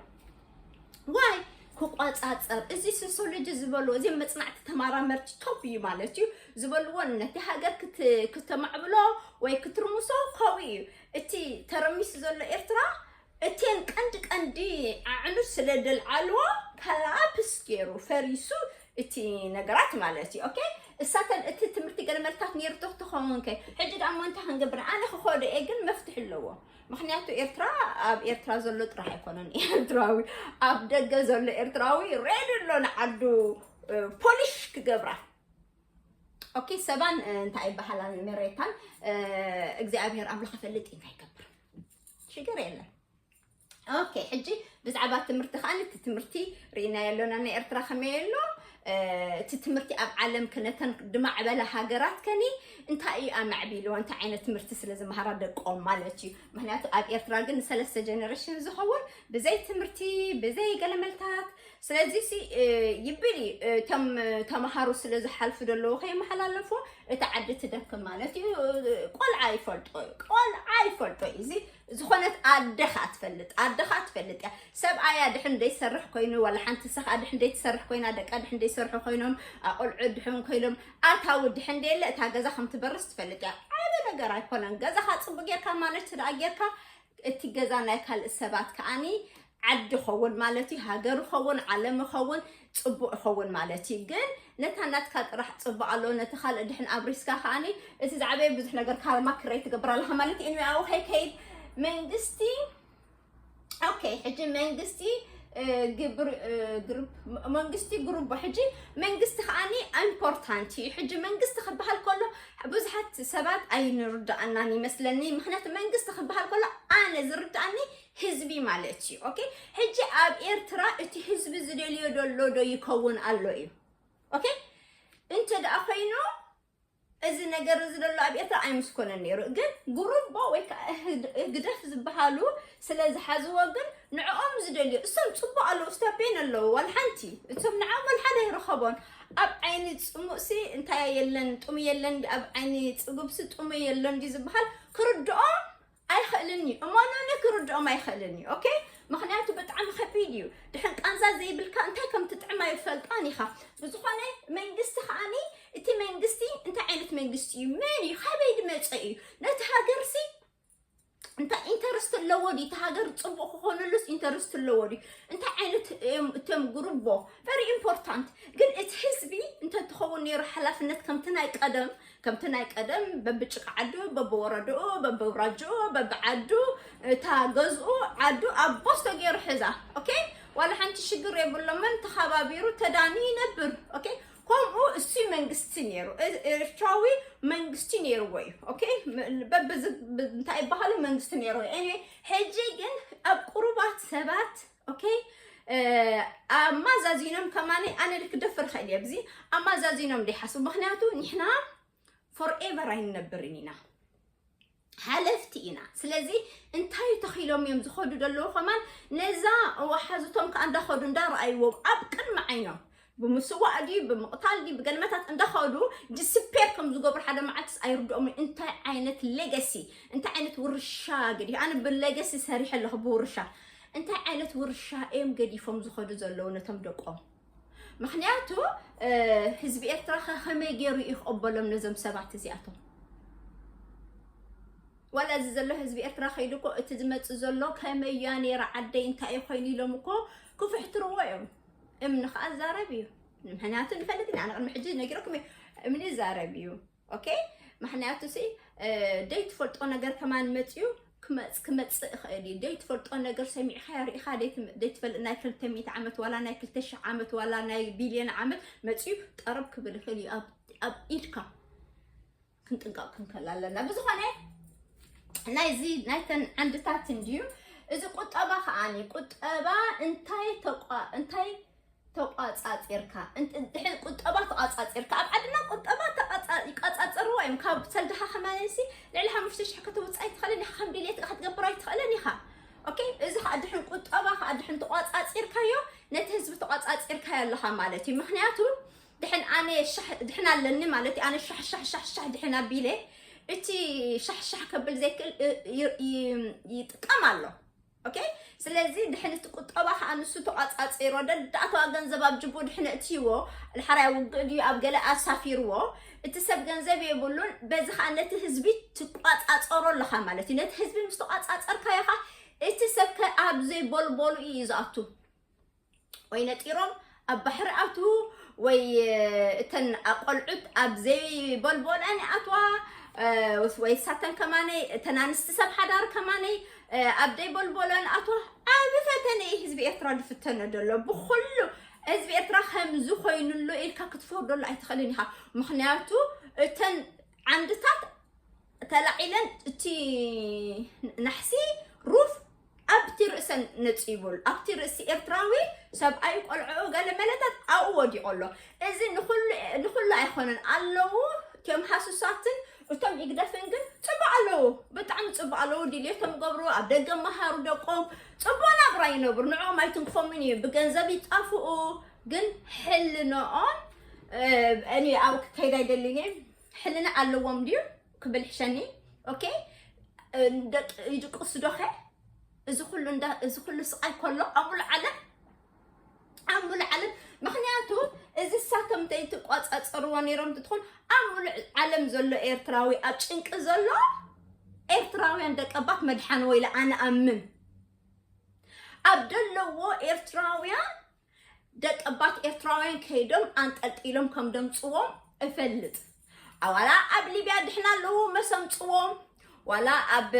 ዋይ ክቋፃፀር እዚ ሶሲዮሎጂ ዝበልዎ፣ እዚ መፅናዕቲ ተመራመርቲ ቶፕ እዩ ማለት እዩ ዝበልዎ፣ ነቲ ሃገር ክተማዕብሎ ወይ ክትርምሶ ካብኡ እዩ። እቲ ተረሚሱ ዘሎ ኤርትራ እተን ቀንዲ ቀንዲ ኣዕኑድ ስለ ደልዓልዎ ካላፕስ ገይሩ ፈሪሱ እቲ ነገራት ማለት እዩ። ኦኬ፣ እሳተን እቲ ትምህርቲ ገለ መልታት ነይርቶ ክትኸውን ከ ሕጂ ደኣ እሞ እንታይ ክንገብር? ኣነ ክኸዶ እየ፣ ግን መፍትሒ ኣለዎ። ምክንያቱ ኤርትራ ኣብ ኤርትራ ዘሎ ጥራሕ ኣይኮነን ኤርትራዊ፣ ኣብ ደገ ዘሎ ኤርትራዊ ሬዲ ኣሎ ንዓዱ ፖሊሽ ክገብራ። ኦኬ፣ ሰባን እንታይ ይበሃላን መሬታን እግዚኣብሔር ኣምላኽ ይፈልጥ እንታይ ይገብር ሽግር የለን። ኦኬ፣ ሕጂ ብዛዕባ ትምህርቲ ከኣ እቲ ትምህርቲ ርኢና የሎና ናይ ኤርትራ ከመይ ኣሎ። እቲ ትምህርቲ ኣብ ዓለም ክነተን ድማዕበለ ሃገራት ከኒ እንታይ እዩ ኣማዕቢልዎ? እንታይ ዓይነት ትምህርቲ ስለ ዝመሃራ ደቆም ማለት እዩ። ምክንያቱ ኣብ ኤርትራ ግን ንሰለስተ ጀነሬሽን ዝኸውን ብዘይ ትምህርቲ ብዘይ ገለመልታት። ስለዚ ሲ ይብል እዩ፣ እቶም ተምሃሮ ስለ ዝሓልፉ ደለዉ ከይመሓላለፉ እቲ ዓዲ ትደክም ማለት እዩ። ቆልዓ ይፈልጦ እዩ፣ ቆልዓ ይፈልጦ እዩ። እዚ ዝኾነት ኣደኻ ትፈልጥ፣ ኣደኻ ትፈልጥ እያ። ሰብኣያ ድሕን ደይሰርሕ ኮይኑ፣ ዋላ ሓንቲ ንስኻ ድሕን ደይትሰርሕ ኮይና፣ ደቃ ድሕን ደይሰርሑ ኮይኖም፣ ኣቆልዑ ድሕን ኮይኖም፣ ኣታዊ ድሕን ደየለ እታ ገዛ ከም ትበርስ ትፈልጥ እያ። ዓቢ ነገር ኣይኮነን። ገዛኻ ጽቡቅ ጌርካ ማለት ደኣ ጌርካ እቲ ገዛ ናይ ካልእ ሰባት ከኣኒ ዓዲ ኸውን ማለት እዩ፣ ሃገር ኸውን፣ ዓለም ኸውን፣ ጽቡቅ ኸውን ማለት እዩ። ግን ነታ ናትካ ጥራሕ ጽቡቅ ኣሎ፣ ነቲ ካልእ ድሕን ኣብሪስካ ከኣኒ እቲ ዝዓበየ ብዙሕ ነገር ካርማ ክረይ ትገብር ኣለኻ ማለት እዩ። ንያው ከይከይድ መንግስቲ ኦኬ፣ ሕጂ መንግስቲ ግብር ግሩፕ መንግስቲ ግሩቦ ሕጂ መንግስቲ ከዓኒ ኢምፖርታንት እዩ። ሕጂ መንግስቲ ክበሃል ከሎ ብዙሓት ሰባት ኣይንርዳኣናን ይመስለኒ። ምክንያቱ መንግስቲ ክበሃል ከሎ ኣነ ዝርዳኣኒ ህዝቢ ማለት እዩ። ኦኬ፣ ሕጂ ኣብ ኤርትራ እቲ ህዝቢ ዝደልዮ ዘሎ ዶ ይከውን ኣሎ እዩ። ኦኬ፣ እንተ ደኣ ኮይኑ እዚ ነገር እዚ ዘሎ ኣብ ኤርትራ ኣይምስኮነን ነይሩ። ግን ጉሩቦ ወይ ከዓ ህግደፍ ዝበሃሉ ስለ ዝሓዝዎ ግን ንዕኦም ዝደልዮ እሶም ጽቡቅ ኣለዉ፣ ስታፔን ኣለዉ፣ ዋላ ሓንቲ እሶም ንዕኦም ዋላ ሓደ ኣይረኸቦን። ኣብ ዓይኒ ጽሙእ ሲ እንታይ የለን፣ ጥሙ የለን፣ ኣብ ዓይኒ ጽጉብ ሲ ጥሙ የለን ድዩ ዝበሃል ክርድኦም ኣይኽእልን እዩ። እመኑኒ ክርድኦም ኣይኽእልን እዩ። ኦኬ፣ ምክንያቱ ብጣዕሚ ከቢድ እዩ። ድሕን ቃንዛ ዘይብልካ እንታይ ከም ትጥዕም ኣይፈልጣን ኢኻ። ብዝኾነ መንግስቲ ከዓኒ እቲ መንግስቲ እንታይ ዓይነት መንግስቲ እዩ፣ መን እዩ፣ ካበይ ድመፀ እዩ፣ ነቲ ሃገርሲ እንታይ ኢንተረስት ኣለዎ ድዩ፣ እቲ ሃገር ፅቡቅ ክኾነሉስ ኢንተረስት ኣለዎ ድዩ፣ እንታይ ዓይነት እዮም እቶም ጉሩቦ ቨሪ ኢምፖርታንት። ግን እቲ ህዝቢ እንተትኸውን ነይሩ ሓላፍነት ከምቲ ናይ ቀደም ከምቲ ናይ ቀደም በብጭቃ ዓዱ በብወረድኡ በብውራጅኡ በብዓዱ እታ ገዝኡ ዓዱ ኣብ ቦስቶ ገይሩ ሕዛ። ኦኬ፣ ዋላ ሓንቲ ሽግር የብሎምን። ተኸባቢሩ ተዳኒ ይነብር። ኦኬ፣ ከምኡ እሱ መንግስቲ ነይሩ፣ ኤርትራዊ መንግስቲ ነይርዎ እዩ። ኦኬ፣ በብዚ እንታይ ይበሃሉ መንግስቲ ነይርዎ። ኤኒዌይ፣ ሕጂ ግን ኣብ ቁሩባት ሰባት ኦኬ ኣማዛዚኖም ከማኒ ኣነ ልክ ደፍር ኸእል እየ ብዚ ኣማዛዚኖም ደይሓስቡ። ምክንያቱ ንሕና ፎርኤቨር ኣይንነብርን ኢና፣ ሓለፍቲ ኢና። ስለዚ እንታይ ተኺሎም እዮም ዝኸዱ ዘለዉ ከማን ነዛ ወሓዙቶም ከዓ እንዳኸዱ እንዳረኣይዎም ኣብ ቅድሚ ዓይኖም ብምስዋእ ድዩ ብምቕታል ድዩ ብገለመታት እንዳኸዱ ዲስፔር ከም ዝገብሩ ሓደ መዓልትስ ኣይርድኦም። እንታይ ዓይነት ሌገሲ እንታይ ዓይነት ውርሻ ገዲ ኣነ ብሌገሲ ሰሪሐ ኣለኹ ብውርሻ እንታይ ዓይነት ውርሻ እዮም ገዲፎም ዝኸዱ ዘለዉ ነቶም ደቆም? ምክንያቱ ህዝቢ ኤርትራ ከመይ ገይሩ እዩ ክቕበሎም ነዞም ሰባት እዚኣቶም? ዋላ እዚ ዘሎ ህዝቢ ኤርትራ ከይዱ እኮ እቲ ዝመፅእ ዘሎ ከመይ እያ ነይራ ዓደይ እንታይ እዩ ኮይኑ ኢሎም እኮ ክፍሕትርዎ እዮም። እምኒ ከዓ ዛረብ እዩ። ምክንያቱ ንፈልጥ ኢና፣ ኣነ ቅድሚ ሕጂ ነጊረኩም እየ። እምኒ ዛረብ እዩ። ኦኬ፣ ምክንያቱ ሲ ደይ ትፈልጦ ነገር ከማን መፅዩ ክመጽእ ክመጽእ ይኽእል እዩ። ዘይትፈልጦ ነገር ሰሚዕኻዮ ርኢኻ ዘይትም- ዘይትፈልጥ ናይ ክልተ ሚእቲ ዓመት ዋላ ናይ ክልተ ሽሕ ዓመት ዋላ ናይ ቢልዮን ዓመት መጽዩ ጠረብ ክብል ይኽእል እዩ ኣብ ኣብ ኢድካ። ክንጥንቀቕ ክንከል ኣለና። ብዝኾነ ናይዚ ናይተን ዓንድታት እንድዩ። እዚ ቁጠባ ከዓኒ ቁጠባ እንታይ ተቋ እንታይ ተቋጻጺርካ እንት- ድሕን ቁጠባ ተቋጻጺርካ ኣብ ዓድና ቁጠባ ተቋጻ- ይቋጻጸርዎ እዮም። ካብ ሰልድኻ ከማለሲ ልዕሊ ሓሙሽተ ሽሕ ከተውፅእ ኣይትኽእልን ኢኻ። ከም ድሌትካ ክትገብር ኣይትኽእልን ኢኻ። ኦኬ፣ እዚ ከዓ ድሕን ቁጠባ ከዓ ድሕን ተቋጻጺርካዮ ነቲ ህዝቢ ተቋጻጺርካዮ ኣለኻ ማለት እዩ። ምክንያቱ ድሕን ኣነ ሻሕ ድሕን ኣለኒ ማለት እዩ። ኣነ ሻሕ ሻሕ ሻሕ ሻሕ ድሕን ኣቢለ እቲ ሻሕ ሻሕ ከብል ዘይክእል እ- ይ- ይ- ይጥቀም ኣሎ። ኦኬ፣ ስለዚ ድሕን እቲ ቁጠባ ከዓ ንሱ ተቋጻጺሮ ደዳእተዋ ገንዘብ ኣብ ጅቡ ድሕን እትይዎ ልሓራይ ውግእ ድዩ ኣብ ገለ ኣሳፊርዎ እቲ ሰብ ገንዘብ የብሉን። በዚ ከዓ ነቲ ህዝቢ ትቋጻጸሮ ኣለኻ ማለት እዩ። ነቲ ህዝቢ ምስ ተቋጻጸርካዮ ከዓ እቲ ሰብ ከ ኣብ ዘይቦልቦሉ እዩ ዝኣቱ። ወይ ነጢሮም ኣብ ባሕሪ ኣትዉ ወይ እተን ኣቆልዑት ኣብ ዘይበልቦለን ኣትዋ ወይ ሳተን ከማነይ እተን ኣንስቲ ሰብ ሓዳር ከማነይ ኣብ ዘይበልቦለን ኣትዋ። ኣብ ፈተነ ህዝቢ ኤርትራ ዝፍተነ ዘሎ ብኩሉ ህዝቢ ኤርትራ ከምዚ ኮይኑሎ ኢልካ ክትፈርደሉ ኣይትኽእልን ኢኻ። ምክንያቱ እተን ዓንድታት ተላዒለን እቲ ናሕሲ ሩፍ ኣብቲ ርእሰን ነፂቡል ኣብቲ ርእሲ ኤርትራዊ ሰብኣይ ቆልዕኡ ገለ መለታት ኣብኡ ወዲቑ ኣሎ። እዚ ንኹሉ ንኹሉ ኣይኮነን ኣለዉ። እቶም ሃሱሳትን እቶም ኢግደፍን ግን ፅቡቅ ኣለዉ፣ ብጣዕሚ ፅቡቅ ኣለዉ። ድልየቶም ገብሩ ኣብ ደገ መሃሩ ደቆም ፅቡቅ ናብራ ይነብሩ። ንዕኦም ኣይትንክፎምን እዩ። ብገንዘብ ይጣፍኡ ግን ሕልንኦም እኔ ኣብ ክከይድ ኣይደልን እየ። ሕልና ኣለዎም ድዩ ክብል ሕሸኒ። ኦኬ፣ ደቂ ይድቅሱ ዶኸ? እዚ ኩሉ እንዳ እዚ ኩሉ ስቃይ ከሎ ኣብ ሙሉ ዓለም ኣብ ሙሉ ዓለም ምክንያቱ እዚ ሳቶም ተይትቋጻጸርዎ ነይሮም ትትኾን ኣብ ሙሉ ዓለም ዘሎ ኤርትራዊ ኣብ ጭንቂ ዘሎ ኤርትራውያን ደቀባት መድሓን ወይለ ኣነ ኣምን ኣብ ደለዎ ኤርትራውያን ደቀባት ኤርትራውያን ከይዶም ኣንጠልጢሎም ከም ደምፅዎም እፈልጥ። ኣዋላ ኣብ ሊብያ ድሕና ኣለዉ መሰምፅዎም ዋላ ኣብ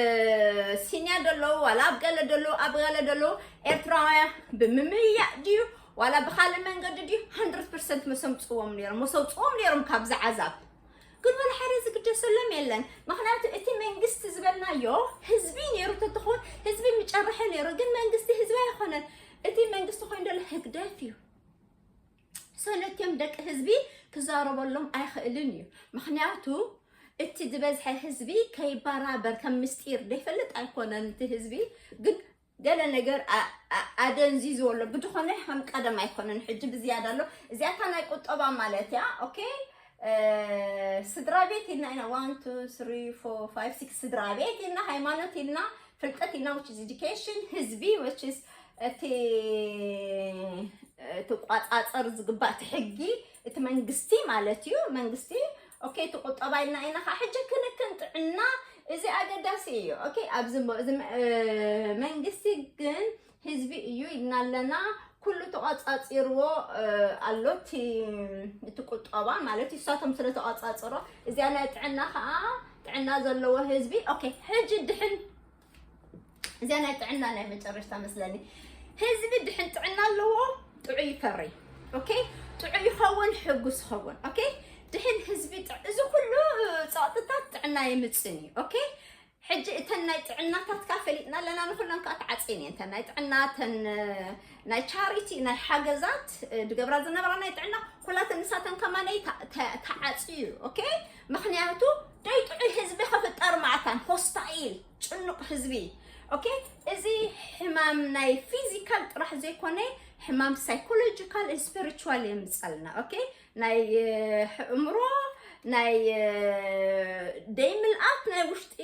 ሲንያ ደለዉ ዋላ ኣብ ገለ ደለዉ ኣብ ገለ ደለዉ ኤርትራውያን ብምምያእ ድዩ ዋላ ብካልእ መንገዲ ድዩ hundred percent መሰምፅዎም ነይሮም መሰውፅዎም ነይሮም ካብዚ ዓዛብ። ግን ወላ ሓደ ዝግደሰሎም የለን። ምክንያቱ እቲ መንግስቲ ዝበልናዮ ህዝቢ ነይሩ ተትኾን ህዝቢ ምጨረሐ ነይሩ። ግን መንግስቲ ህዝቢ ኣይኮነን። እቲ መንግስቲ ኮይኑ ዘሎ ህግደፍ እዩ። ሰለትዮም ደቂ ህዝቢ ክዛረበሎም ኣይኽእልን እዩ። ምክንያቱ እቲ ዝበዝሐ ህዝቢ ከይበራበር ከም ምስጢር ዘይፈልጥ ኣይኮነን። እቲ ህዝቢ ግን ገለ ነገር ኣደንዚዝዎ ኣሎ። ብድኾነ ከም ቀደም ኣይኮነን። ሕጂ ብዝያዳ ኣሎ። እዚኣታ ናይ ቁጠባ ማለት እያ። ኦኬ፣ ስድራ ቤት ኢልና ኢና one two three four five six ስድራ ቤት ኢልና ሃይማኖት ኢልና ፍልጠት ኢልና which is education ህዝቢ which is እቲ ትቋጻጸር ዝግባእ እቲ ሕጊ እቲ መንግስቲ ማለት እዩ። መንግስቲ ኦኬ ትቁጠባ ኢልና ኢና ካ ሕጂ ክንክን ጥዕና እዚ ኣገዳሲ እዩ። ኦኬ ኣብዚ እዚ መንግስቲ ግን ህዝቢ እዩ ኢልና ኣለና። ኩሉ ተቋጻጺርዎ ኣሎ እቲ ቁጠባ ማለት እዩ። እሳቶም ስለ ተቋጻጽሮ እዚኣ ናይ ጥዕና ከዓ ጥዕና ዘለዎ ህዝቢ ኦኬ ሕጂ ድሕን እዚኣ ናይ ጥዕና ናይ መጨረሽታ መስለኒ። ህዝቢ ድሕን ጥዕና ኣለዎ ጥዑይ ይፈሪ። ኦኬ ጥዑይ ይኸውን ሕጉስ ይኸውን። ኦኬ ድሕን ህዝቢ እዚ ኩሉ ጸቕጥታት ጥዕና የምጽን እዩ። ኦኬ ሕጂ እተን ናይ ጥዕናታትካ ፈሊጥና ኣለና ንኩለን ከዓ ተዓፅየን እየን እተን ናይ ጥዕና እተን ናይ ቻሪቲ ናይ ሓገዛት ድገብራ ዝነበራ ናይ ጥዕና ኩላተን ንሳተን ከማነይ ተዓፅዩ። ኦኬ ምክንያቱ ደይ ጥዑይ ህዝቢ ክፍጠር ማዕታን ሆስታይል ጭኑቕ ህዝቢ። ኦኬ እዚ ሕማም ናይ ፊዚካል ጥራሕ ዘይኮነ ሕማም ሳይኮሎጂካል ስፒሪቹዋል የምፀልና። ኦኬ ናይ ኣእምሮ ናይ ደይ ምልኣት ናይ ውሽጢ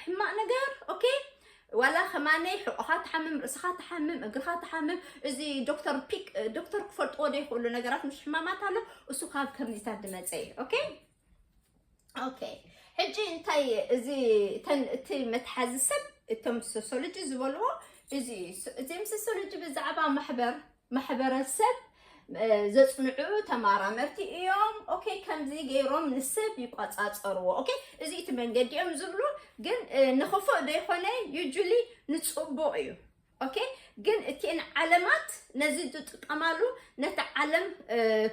ሕማቕ ነገር። ኦኬ ዋላ ከማነይ ሕቆኻ ትሓምም ርእስኻ ትሓምም እግርኻ ትሓምም እዚ ዶክተር ፒክ ዶክተር ክፈልጥዎ ዘይክእሉ ነገራት ምሽ ሕማማት ኣሎ። እሱ ካብ ከምዚታት ዝመፀ እዩ። ኦኬ ኦኬ ሕጂ እንታይ እዚ እተን እቲ መትሓዚ ሰብ እቶም ሶሶሎጂ ዝበልዎ እዚ እዚ ሶሶሎጂ ብዛዕባ ማሕበር ማሕበረሰብ ዘፅንዑ ተማራመርቲ እዮም። ኦኬ፣ ከምዚ ገይሮም ንሰብ ይቆፃፀርዎ። ኦኬ፣ እዚ እቲ መንገዲ እዮም ዝብሉ። ግን ንክፉእ ዶ ይኮነ? Usually ንፅቡቅ እዩ። ኦኬ፣ ግን እቲን ዓለማት ነዚ ዝጥቀማሉ ነቲ ዓለም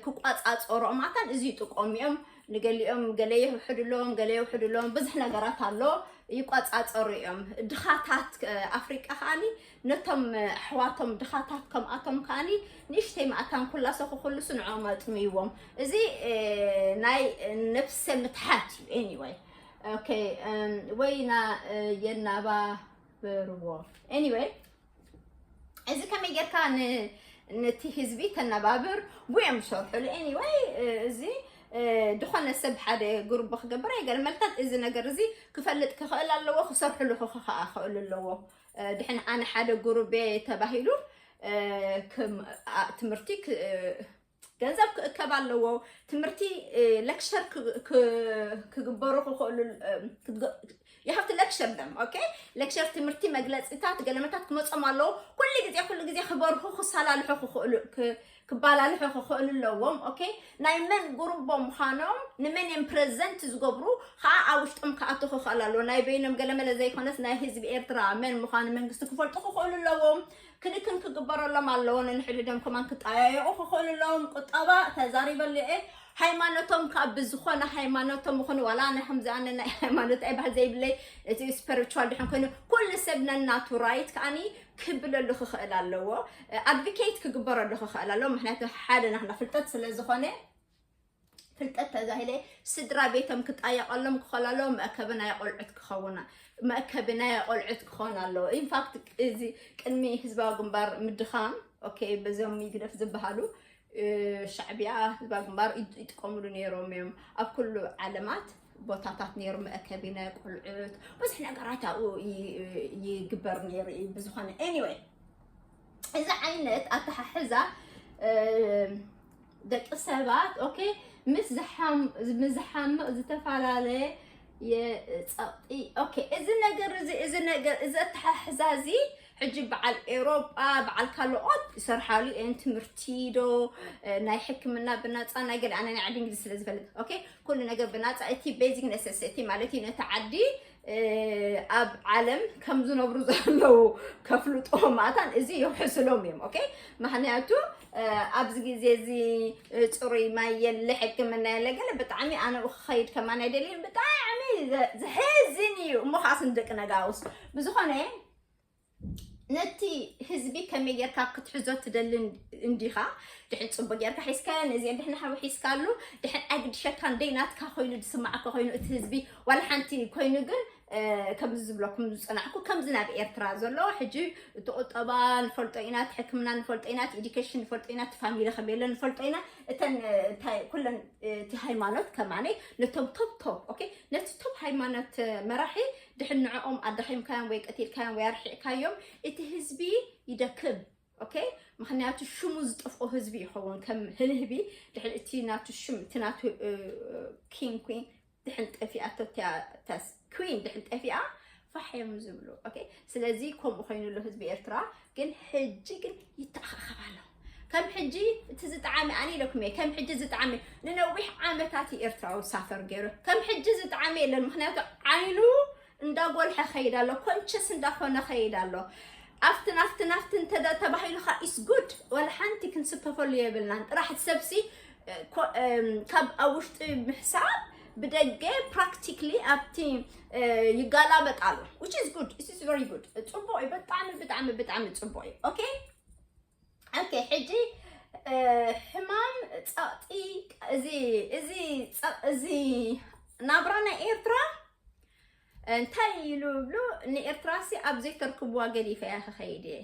ክቆፃፀሮ ማታን እዚ ይጥቀሙ እዮም። ንገሊኦም ገለ የውሕድሎም፣ ገለ የውሕድሎም፣ ብዙሕ ነገራት ኣሎ። ይቆፃፀሩ እዮም። ድኻታት ኣፍሪቃ ከዓኒ ነቶም ኣሕዋቶም ድኻታት ከምኣቶም ከዓኒ ንእሽተይ መኣታን ኩላሶ ክኩልሱ ንዕኦም ኣጥምይዎም። እዚ ናይ ነፍሰ ምትሓት እዩ። Anyway፣ ኦኬ፣ ወይና የናባብርዎ። Anyway፣ እዚ ከመይ ጌርካ ነቲ ህዝቢ ተነባብር ብኦም ዝሰርሕሉ። Anyway፣ እዚ ድኾነ ሰብ ሓደ ግሩብ ክገብር ኣይገርመልካን። እዚ ነገር እዚ ክፈልጥ ክኽእል ኣለዎ፣ ክሰርሕሉ ክኽእል ኣለዎ። ድሕን ኣነ ሓደ ግሩብ ተባሂሉ ትምህርቲ ገንዘብ ክእከብ ኣለዎ። ትምህርቲ lecture ክግበሩ ክኽእሉ you have to lecture them። ኦኬ፣ lecture ትምህርቲ መግለፂታት ገለመታት ክመፆም ኣለዎ። ኩሉ ግዜ ኩሉ ግዜ ክበርሁ ክሰላልሑ ክኽእሉ ክባላልሑ ክኽእሉ ኣለዎም። ኦኬ፣ ናይ መን ግሩቦ ምዃኖም ንመን እዮም present ዝገብሩ ከዓ ኣብ ውሽጦም ክኣቱ ክኽእል ኣለዎ። ናይ በይኖም ገለመለ ዘይኮነስ ናይ ህዝቢ ኤርትራ መን ምዃኑ መንግስቲ ክፈልጡ ክኽእሉ ኣለዎም። ክንክን ክግበረሎም ኣለዎ። ነንሕድሕዶም ከማን ክጠያየቑ ክኽእሉ ኣለዎም። ቁጠባ ተዛሪበሉ እየ። ሃይማኖቶም ካብ ብዝኾነ ሃይማኖቶም ይኹን ዋላ ኣነ ከምዚ ኣነ ናይ ሃይማኖት ኣይ ባህል ዘይብለይ እቲ spiritual ድሕን ኮይኑ ኩሉ ሰብ ነናቱ right ከዓኒ ክብለሉ ክኽእል ኣለዎ። Advocate ክግበረሉ ክኽእል ኣለዎ። ምክንያቱ ሓደ ናትና ፍልጠት ስለ ዝኾነ ፍልጠት ተዛሂለ ስድራ ቤቶም ክጣየቀሎም ክኸላሎ መእከቢ ናይ ቆልዑት ክኸውና መእከቢ ናይ ቆልዑት ክኾን ኣለዎ። In fact እዚ ቅድሚ ህዝባዊ ግንባር ምድኻም ኦኬ በዞም ይግደፍ ዝበሃሉ ሻዕቢያ ህዝባዊ ግንባር ይጥቀምሉ ነይሮም እዮም። ኣብ ኩሉ ዓለማት ቦታታት ነይሩ መእከቢ ናይ ቆልዑት ብዙሕ ነገራት ኣብኡ ይግበር ነይሩ እዩ። ብዝኾነ anyway እዚ ዓይነት ኣተሓሕዛ ደቂ ሰባት ኦኬ ምስ ዝሓምቕ ዝተፈላለየ ጸቕጢ ኦኬ እዚ ነገር እዚ እዚ ነገር እዚ ኣተሓሕዛ እዚ ሕጂ በዓል ኤሮጳ በዓል ካልኦት ይሰርሓሉ እየን። ትምህርቲ ዶ ናይ ሕክምና ብናፃ ናይ ገለ ኣነ ናይ ዓዲ እንግሊዝ ስለ ዝፈልጥ ኦኬ ኩሉ ነገር ብናፃ እቲ basic necessity ማለት እዩ ነቲ ዓዲ ኣብ ዓለም ከም ዝነብሩ ዘለዉ ከፍልጦ ማእታን እዚ የውሕስሎም እዮም። ኦኬ ምክንያቱ ኣብዚ ግዜ እዚ ፅሩይ ማይ የለ ሕክምና የለ ገለ ብጣዕሚ ኣነ ክኸይድ ከማን ኣይደልይን ብጣዕሚ ዘሕዝን እዩ። እሞ ከዓስ ንደቂ ነጋውስ ብዝኾነ ነቲ ህዝቢ ከመይ ጌርካ ክትሕዞ ትደሊ እንዲኻ? ድሕን ፅቡቅ ጌርካ ሒዝካዮ ነዚ ድሕን ሓዊ ሒዝካሉ ድሕን ኣግድሸካ እንደይ ናትካ ኮይኑ ዝስማዓካ ኮይኑ እቲ ህዝቢ ዋላ ሓንቲ ኮይኑ ግን ከምዚ ዝብለኩም ዝፀናዕኩ ከምዚ ናብ ኤርትራ ዘሎ ሕጂ እቲ ቁጠባ ንፈልጦ ኢና፣ እቲ ሕክምና ንፈልጦ ኢና፣ እቲ education ንፈልጦ ኢና፣ እቲ family ከመይ ኣሎ ንፈልጦ ኢና። እተን እንታይ ኩለን እቲ ሃይማኖት ከማነይ ነቶም top top okay ነቲ top ሃይማኖት መራሒ ድሕን ንዕኦም ኣዳኺምካዮም ወይ ቀቲልካዮም ወይ ኣርሒቕካዮም እቲ ህዝቢ ይደክም። ኦኬ ምክንያቱ ሽሙ ዝጠፍኦ ህዝቢ ይኸውን ከም ህልህቢ ድሕን እቲ ናቱ ሽም እቲ ናቱ king queen ድሕን ጠፊኣቶ queen ድሕን ጠፊኣ ፋሕ እዮም ዝብሉ። ኦኬ ስለዚ ከምኡ ኮይኑሎ ህዝቢ ኤርትራ ግን ሕጂ ግን ይተኣኻኸብ ኣሎ። ከም ሕጂ እቲ ዝጠዓመ ኣነ ኢለኩም እየ ከም ሕጂ ዝጠዓመ ንነዊሕ ዓመታት እዩ ኤርትራዊ suffer ገይሩ ከም ሕጂ ዝጠዓመ የለን። ምክንያቱ ዓይኑ እንዳጎልሐ ከይድ ኣሎ conscious እንዳኾነ ከይድ ኣሎ። ኣብቲ ናፍቲ ናፍቲ እንተ ተባሂሉ ከዓ is good ዋላ ሓንቲ ክንስከፈሉ የብልናን። ጥራሕ እቲ ሰብሲ ካብ ኣብ ውሽጢ ምሕሳብ ብደገ practically ኣብቲ ይጋላበጥ ኣሎ which is good it is very good ፅቡቅ እዩ። ብጣዕሚ ብጣዕሚ ብጣዕሚ ፅቡቅ እዩ። ኦኬ ኦኬ ሕጂ ሕማም ፀቕጢ እዚ እዚ እዚ ናብራ ናይ ኤርትራ እንታይ ኢሉ ብሉ ንኤርትራሲ ኣብ ዘይተርክብዋ ገዲፈያ ክኸይድ እየ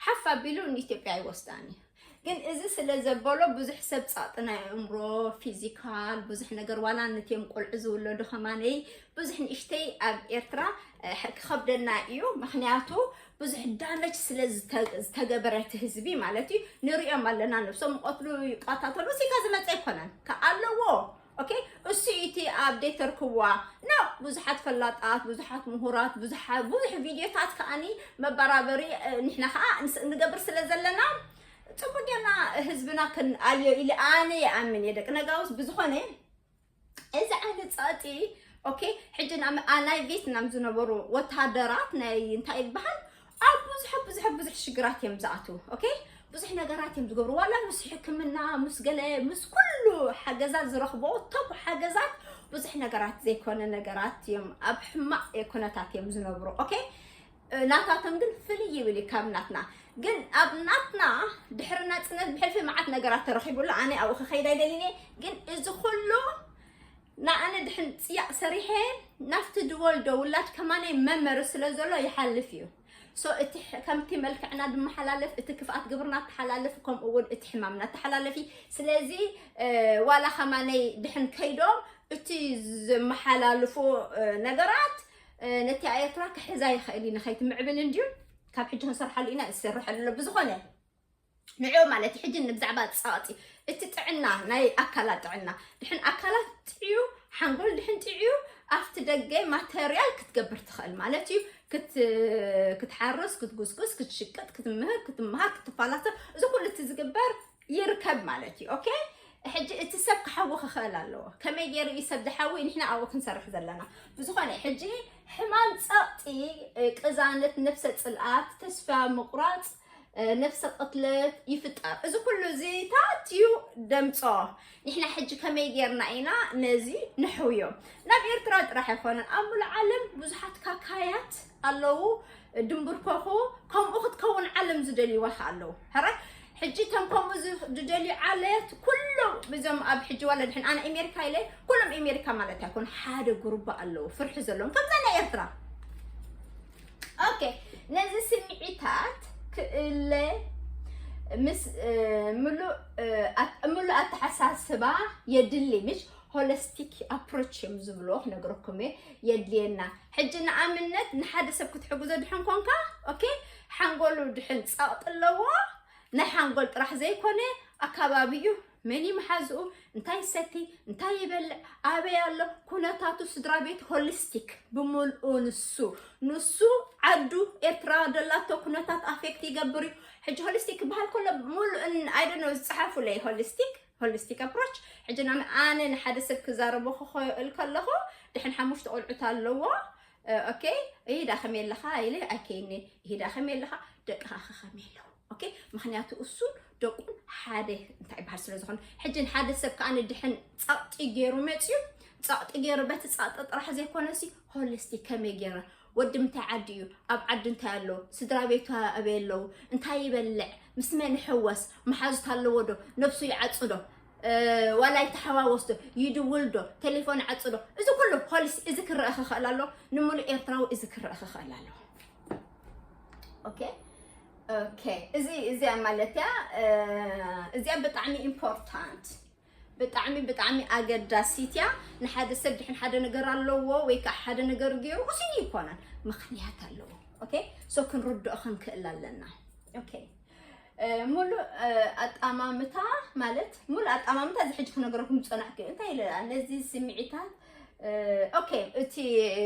ሓፍ ኣቢሉ ንኢትዮጵያ ኣይወስዳን እዩ። ግን እዚ ስለ ዘበሎ ብዙሕ ሰብ ጸቕጢ ናይ ኣእምሮ ፊዚካል ብዙሕ ነገር ዋላ ነትዮም ቆልዑ ዝውለዱ ከማነይ ብዙሕ ንእሽተይ ኣብ ኤርትራ ክኸብደና እዩ። ምክንያቱ ብዙሕ ዳመጅ ስለ ዝተገበረ እቲ ህዝቢ ማለት እዩ። ንሪኦም ኣለና ነብሶም ይቐትሉ ይቃታተሉ ሲካ ዝመፀ ኣይኮነን ከኣለዎ ኦኬ እሱ እቲ ኣብ ደይተርክብዋ ና ብዙሓት ፈላጣት ብዙሓት ምሁራት ብዙሓት ብዙሕ ቪድዮታት ከዓኒ መበራበሪ ንሕና ከዓ ንገብር ስለ ዘለና ጽቡቅ ጌርና ህዝብና ክንኣልዮ ኢለ ኣነ ይኣምን እየ። ደቂ ነጋውስ ብዝኾነ እዚ ዓይነት ጸቕጢ ኦኬ። ሕጂ ናብ ኣ- ናይ ቬትናም ዝነበሩ ወታደራት ናይ እንታይ ይበሃል ኣብ ብዙሕ ብዙሕ ብዙሕ ሽግራት እዮም ዝኣትዉ። ኦኬ ብዙሕ ነገራት እዮም ዝገብሩ። ዋላ ምስ ሕክምና ምስ ገለ ምስ ኩሉ ሓገዛት ዝረኽቦ ቶብ ሓገዛት ብዙሕ ነገራት ዘይኮነ ነገራት እዮም ኣብ ሕማቕ ኩነታት እዮም ዝነብሩ። ኦኬ ናታቶም ግን ፍልይ ይብል እዩ ካብ ናትና። ግን ኣብ ናትና ድሕሪ ናጽነት ብሕልፊ መዓት ነገራት ተረኺቡሉ ኣነ ኣብኡ ክኸይድ ኣይደልን እየ። ግን እዚ ኩሉ ንኣነ ድሕን ጽያቕ ሰሪሐ ናብቲ ድወልዶ ውላድ ከማነይ መመሪ ስለ ዘሎ ይሓልፍ እዩ። ሶ እቲ ሕ- ከምቲ መልክዕና ድመሓላለፍ እቲ ክፍኣት ግብርና ተሓላለፍ ከምኡ እውን እቲ ሕማምና ተሓላለፊ። ስለዚ እ፣ ዋላ ከማነይ ድሕን ከይዶም እቲ ዝመሓላልፎ እ፣ ነገራት እ፣ ነቲ ኤርትራ ክሕዛ ይኽእል እዩ ንኸይትምዕብል እንድዩ። ካብ ሕጂ ክንሰርሓሉ ኢና ዝሰርሐሉ ኣሎ ብዝኾነ ንዕዮ ማለት እዩ። ሕጂ ንብዛዕባ ጸቕጢ እቲ ጥዕና ናይ ኣካላት ጥዕና ድሕን ኣካላት ጥዕዩ ሓንጎል ድሕን ጥዕዩ ኣብቲ ደገ ማተርያል ክትገብር ትኽእል ማለት እዩ። ክት ክትሓርስ ክትጉስጉስ ክትሽቅጥ ክትምህር ክትምሃር ክትፋላሰፍ እዚ ኩሉ እቲ ዝግበር ይርከብ ማለት እዩ። ኦኬ ሕጂ እቲ ሰብ ክሓዊ ክኽእል ኣለዎ። ከመይ ገይሩ እዩ ሰብ ዝሓዊ? ንሕና ኣብኡ ክንሰርሕ ዘለና። ብዝኾነ ሕጂ ሕማም ጸቕጢ፣ ቅዛነት፣ ነብሰ ጽልኣት፣ ተስፋ ምቑራጽ፣ ነብሰ ቅትለት ይፍጠር። እዚ ኩሉ እዚ ታትዩ ደምጾ። ንሕና ሕጂ ከመይ ጌርና ኢና ነዚ ንሕውዮ? ናብ ኤርትራ ጥራሕ ኣይኮነን ኣብ ሙሉእ ዓለም ብዙሓት ካካያት ኣለዉ። ድንብርከኹ ከምኡ ክትከውን ዓለም ዝደልይዋ ኣለዉ። ሕራይ ሕጂ እቶም ከምኡ ዝ- ዝደልዩ ዓለያት ኩሎም እዞም ኣብ ሕጂ ዋላ ድሕን ኣነ ኣሜሪካ ኢለ ኩሎም ኣሜሪካ ማለት ኣይኮን ሓደ ጉሩባ ኣለዉ ፍርሒ ዘለዎም ከምዛ ናይ ኤርትራ። ኦኬ ነዚ ስምዒታት ክእለ ምስ እ፣ ምሉእ እ፣ ኣት- ምሉእ ኣተሓሳስባ የድሊ ምሽ ሆለስቲክ ኣፕሮች እዮም ዝብልዎ ክነግረኩም እየ። የድልየና ሕጂ ንኣብነት ንሓደ ሰብ ክትሕግዞ ድሕን ኮንካ ኦኬ ሓንጎሉ ድሕን ጸቕጢ ኣለዎ ናይ ሓንጎል ጥራሕ ዘይኮነ ኣካባቢኡ መን ይመሓዝኡ እንታይ ይሰቲ እንታይ ይበልዕ ኣበይ ኣሎ ኩነታቱ ስድራ ቤት ሆሊስቲክ ብምልኡ ንሱ ንሱ ዓዱ ኤርትራ ደላቶ ኩነታት ኣፌክት ይገብር እዩ። ሕጂ ሆሊስቲክ ክበሃል ከሎ ሙሉእን ኣይደኖ ዝፀሓፉለይ ሆሊስቲክ ሆሊስቲክ ኣፕሮች ሕጂ ና ኣነ ንሓደ ሰብ ክዛረቦ ክኽእል ከለኹ ድሕን ሓሙሽተ ቆልዑት ኣለዎ። ኦኬ ይዳ ከመይ ኣለኻ ኢለ ኣይከይኒ ይዳ ከመይ ኣለኻ ደቅኻ ከኸመይ ኣለዉ ኦኬ ምክንያቱ እሱን ደቁን ሓደ እንታይ ይበሃል ስለ ዝኾነ ሕጂ ንሓደ ሰብ ከዓ ንድሕን ጸቕጢ ገይሩ መፅዩ ጸቕጢ ገይሩ በቲ ጸቕጢ ጥራሕ ዘይኮነሲ ሆሊስቲክ ከመይ ገይረ ወዲ ምንታይ ዓዲ እዩ ኣብ ዓዲ እንታይ ኣሎ ስድራ ቤቱ ኣበይ ኣለዉ እንታይ ይበልዕ ምስ መን ይሕወስ መሓዙት ኣለዎ ዶ ነብሱ ይዓጹ ዶ ዋላ ይተሓዋወስ ዶ ይድውል ዶ ቴሌፎን ይዓጹ ዶ እዚ ኩሉ ሆሊስ እዚ ክረአ ክኽእል ኣሎ ንምሉእ ኤርትራዊ እዚ ክረአ ክኽእል ኣሎ ኦኬ ኦኬ እዚ እዚኣ ማለት እያ እዚኣ ብጣዕሚ ኢምፖርታንት ብጣዕሚ ብጣዕሚ ኣገዳሲት እያ ንሓደ ሰብ ድሕን ሓደ ነገር ኣለዎ ወይ ከዓ ሓደ ነገር ገይሩ እሱን ይኮነን ምክንያት ኣለዎ ኦኬ ሶ ክንርድኦ ክንክእል ኣለና ኦኬ ሙሉእ ኣጣማምታ ማለት ሙሉእ ኣጣማምታ እዚ ሕጂ ክነገረኩም ዝፀናሕኩ እንታይ ኢለ ነዚ ስምዒታት ኦኬ እቲ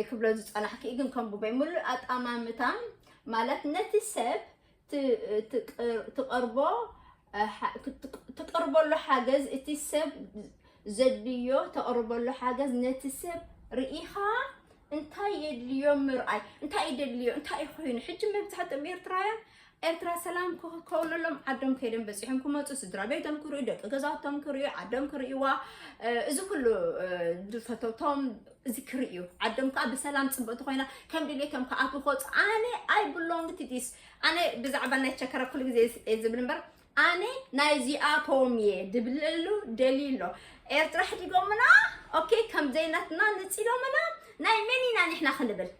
ክብሎ ዝፀናሕኩ ግን ከምቡበይ ሙሉእ ኣጣማምታ ማለት ነቲ ሰብ ትቐርቦ ትቐርበሉ ሓገዝ እቲ ሰብ ዘድልዮ ተቕርበሉ ሓገዝ ነቲ ሰብ ርኢኻ እንታይ የድልዮ ምርኣይ እንታይ የደልዮ እንታይ ኮይኑ ሕጂ መብዛሕትኦም ኤርትራውያን ኤርትራ ሰላም ክከውነሎም ዓዶም ከይዶም በፂሖም ክመፁ ስድራ ቤቶም ክርእዩ ደቂ ገዛውቶም ክርእዩ ዓዶም ክርእይዋ እዚ ኩሉ ዝፈተውቶም እዚ ክርእዩ ዓዶም ከዓ ብሰላም ፅብቕቲ ኮይና ከም ድሌቶም ክኣትዉ ክወፁ ኣነ I belong to this ኣነ ብዛዕባ ናይ ቸከረ ኩሉ ግዜ ዝብል እምበር ኣነ ናይዚኣቶም እየ ድብለሉ ደልዩ ኣሎ ኤርትራ ሕዲጎምና ኦኬ ከም ዘይናትና ንፂሎምና ናይ መን ኢና ንሕና ክንብል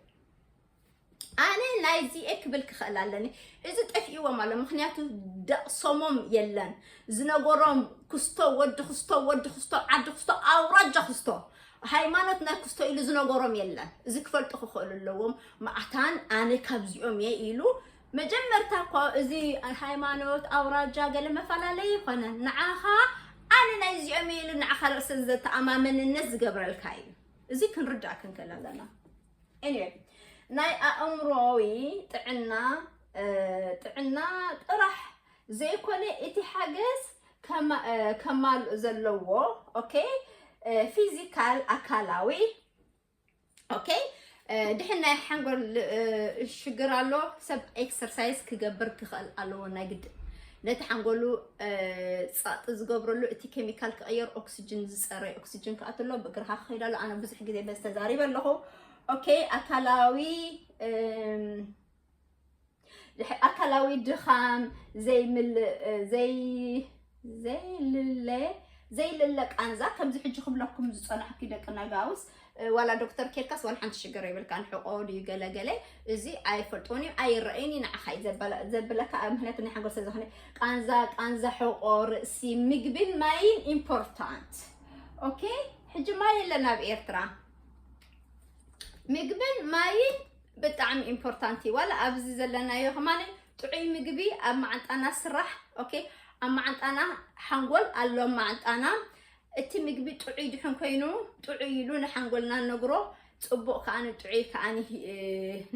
ኣነ ናይዚኤ ክብል ክኽእል ኣለኒ እዚ ጠፊእዎም ኣሎ ምክንያቱ ደቕሶሞም የለን ዝነገሮም ክስቶ ወዲ ክስቶ ወዲ ክስቶ ዓዲ ክስቶ ኣውራጃ ክስቶ ሃይማኖት ናይ ክስቶ ኢሉ ዝነገሮም የለን እዚ ክፈልጡ ክኽእሉ ኣለዎም መዓታን ኣነ ካብዚኦም እየ ኢሉ መጀመርታ እኮ እዚ ሃይማኖት ኣውራጃ ገለ መፈላለይ ይኮነን ንዓኻ ኣነ ናይዚኦም እየ ኢሉ ንዓኻ ርእሰ ዘተኣማመንነት ዝገብረልካ እዩ እዚ ክንርዳእ ክንክእል ኣለና Anyway ናይ ኣእምሮዊ ጥዕና ጥዕና ጥራሕ ዘይኮነ እቲ ሓገዝ ከማልእ ዘለዎ okay physical ኣካላዊ okay ድሕን ናይ ሓንጎል ሽግር ኣሎ ሰብ exercise ክገብር ክኽእል ኣለዎ ናይ ግድን ነቲ ሓንጎሉ ጸጥ ዝገብረሉ እቲ chemical ክቕየር oxygen ዝጸረ oxygen ክኣትሎ ብእግርኻ ክኸይድ ኣሎ ኣነ ብዙሕ ግዜ በዚ ተዛሪበ ኣለኹ okay ኣካላዊ ኣካላዊ ድኻም ዘይምልእ ዘይ ዘይልለ ዘይልለ ቃንዛ ከምዚ ሕጂ ክብለኩም ዝጸናሕኩ ደቂ ነጋውስ ዋላ ዶክተር ኬድካስ ዋላ ሓንቲ ሽግር የብልካ ንሕቆ ድዩ ገለገለ እዚ ኣይፈልጦን እዩ ኣይረአይን እዩ ንዓኻ እዩ ዘበለካ ኣብ ምክንያት ናይ ሓንጎል ስለዝኾነ ቃንዛ ቃንዛ ሕቆ ርእሲ ምግብን ማይን important okay ሕጂ ማይ የለን ኣብ ኤርትራ ምግብን ማይን ብጣዕሚ important እዩ ዋላ ኣብዚ ዘለናዮ ከማን ጥዑይ ምግቢ ኣብ መዓንጣና ስራሕ okay ኣብ መዓንጣና ሓንጎል ኣሎ መዓንጣና እቲ ምግቢ ጥዑይ ድሕን ኮይኑ ጥዑይ ኢሉ ንሓንጎልና ነግሮ ጽቡቕ ከዓኒ ጥዑይ ከዓኒ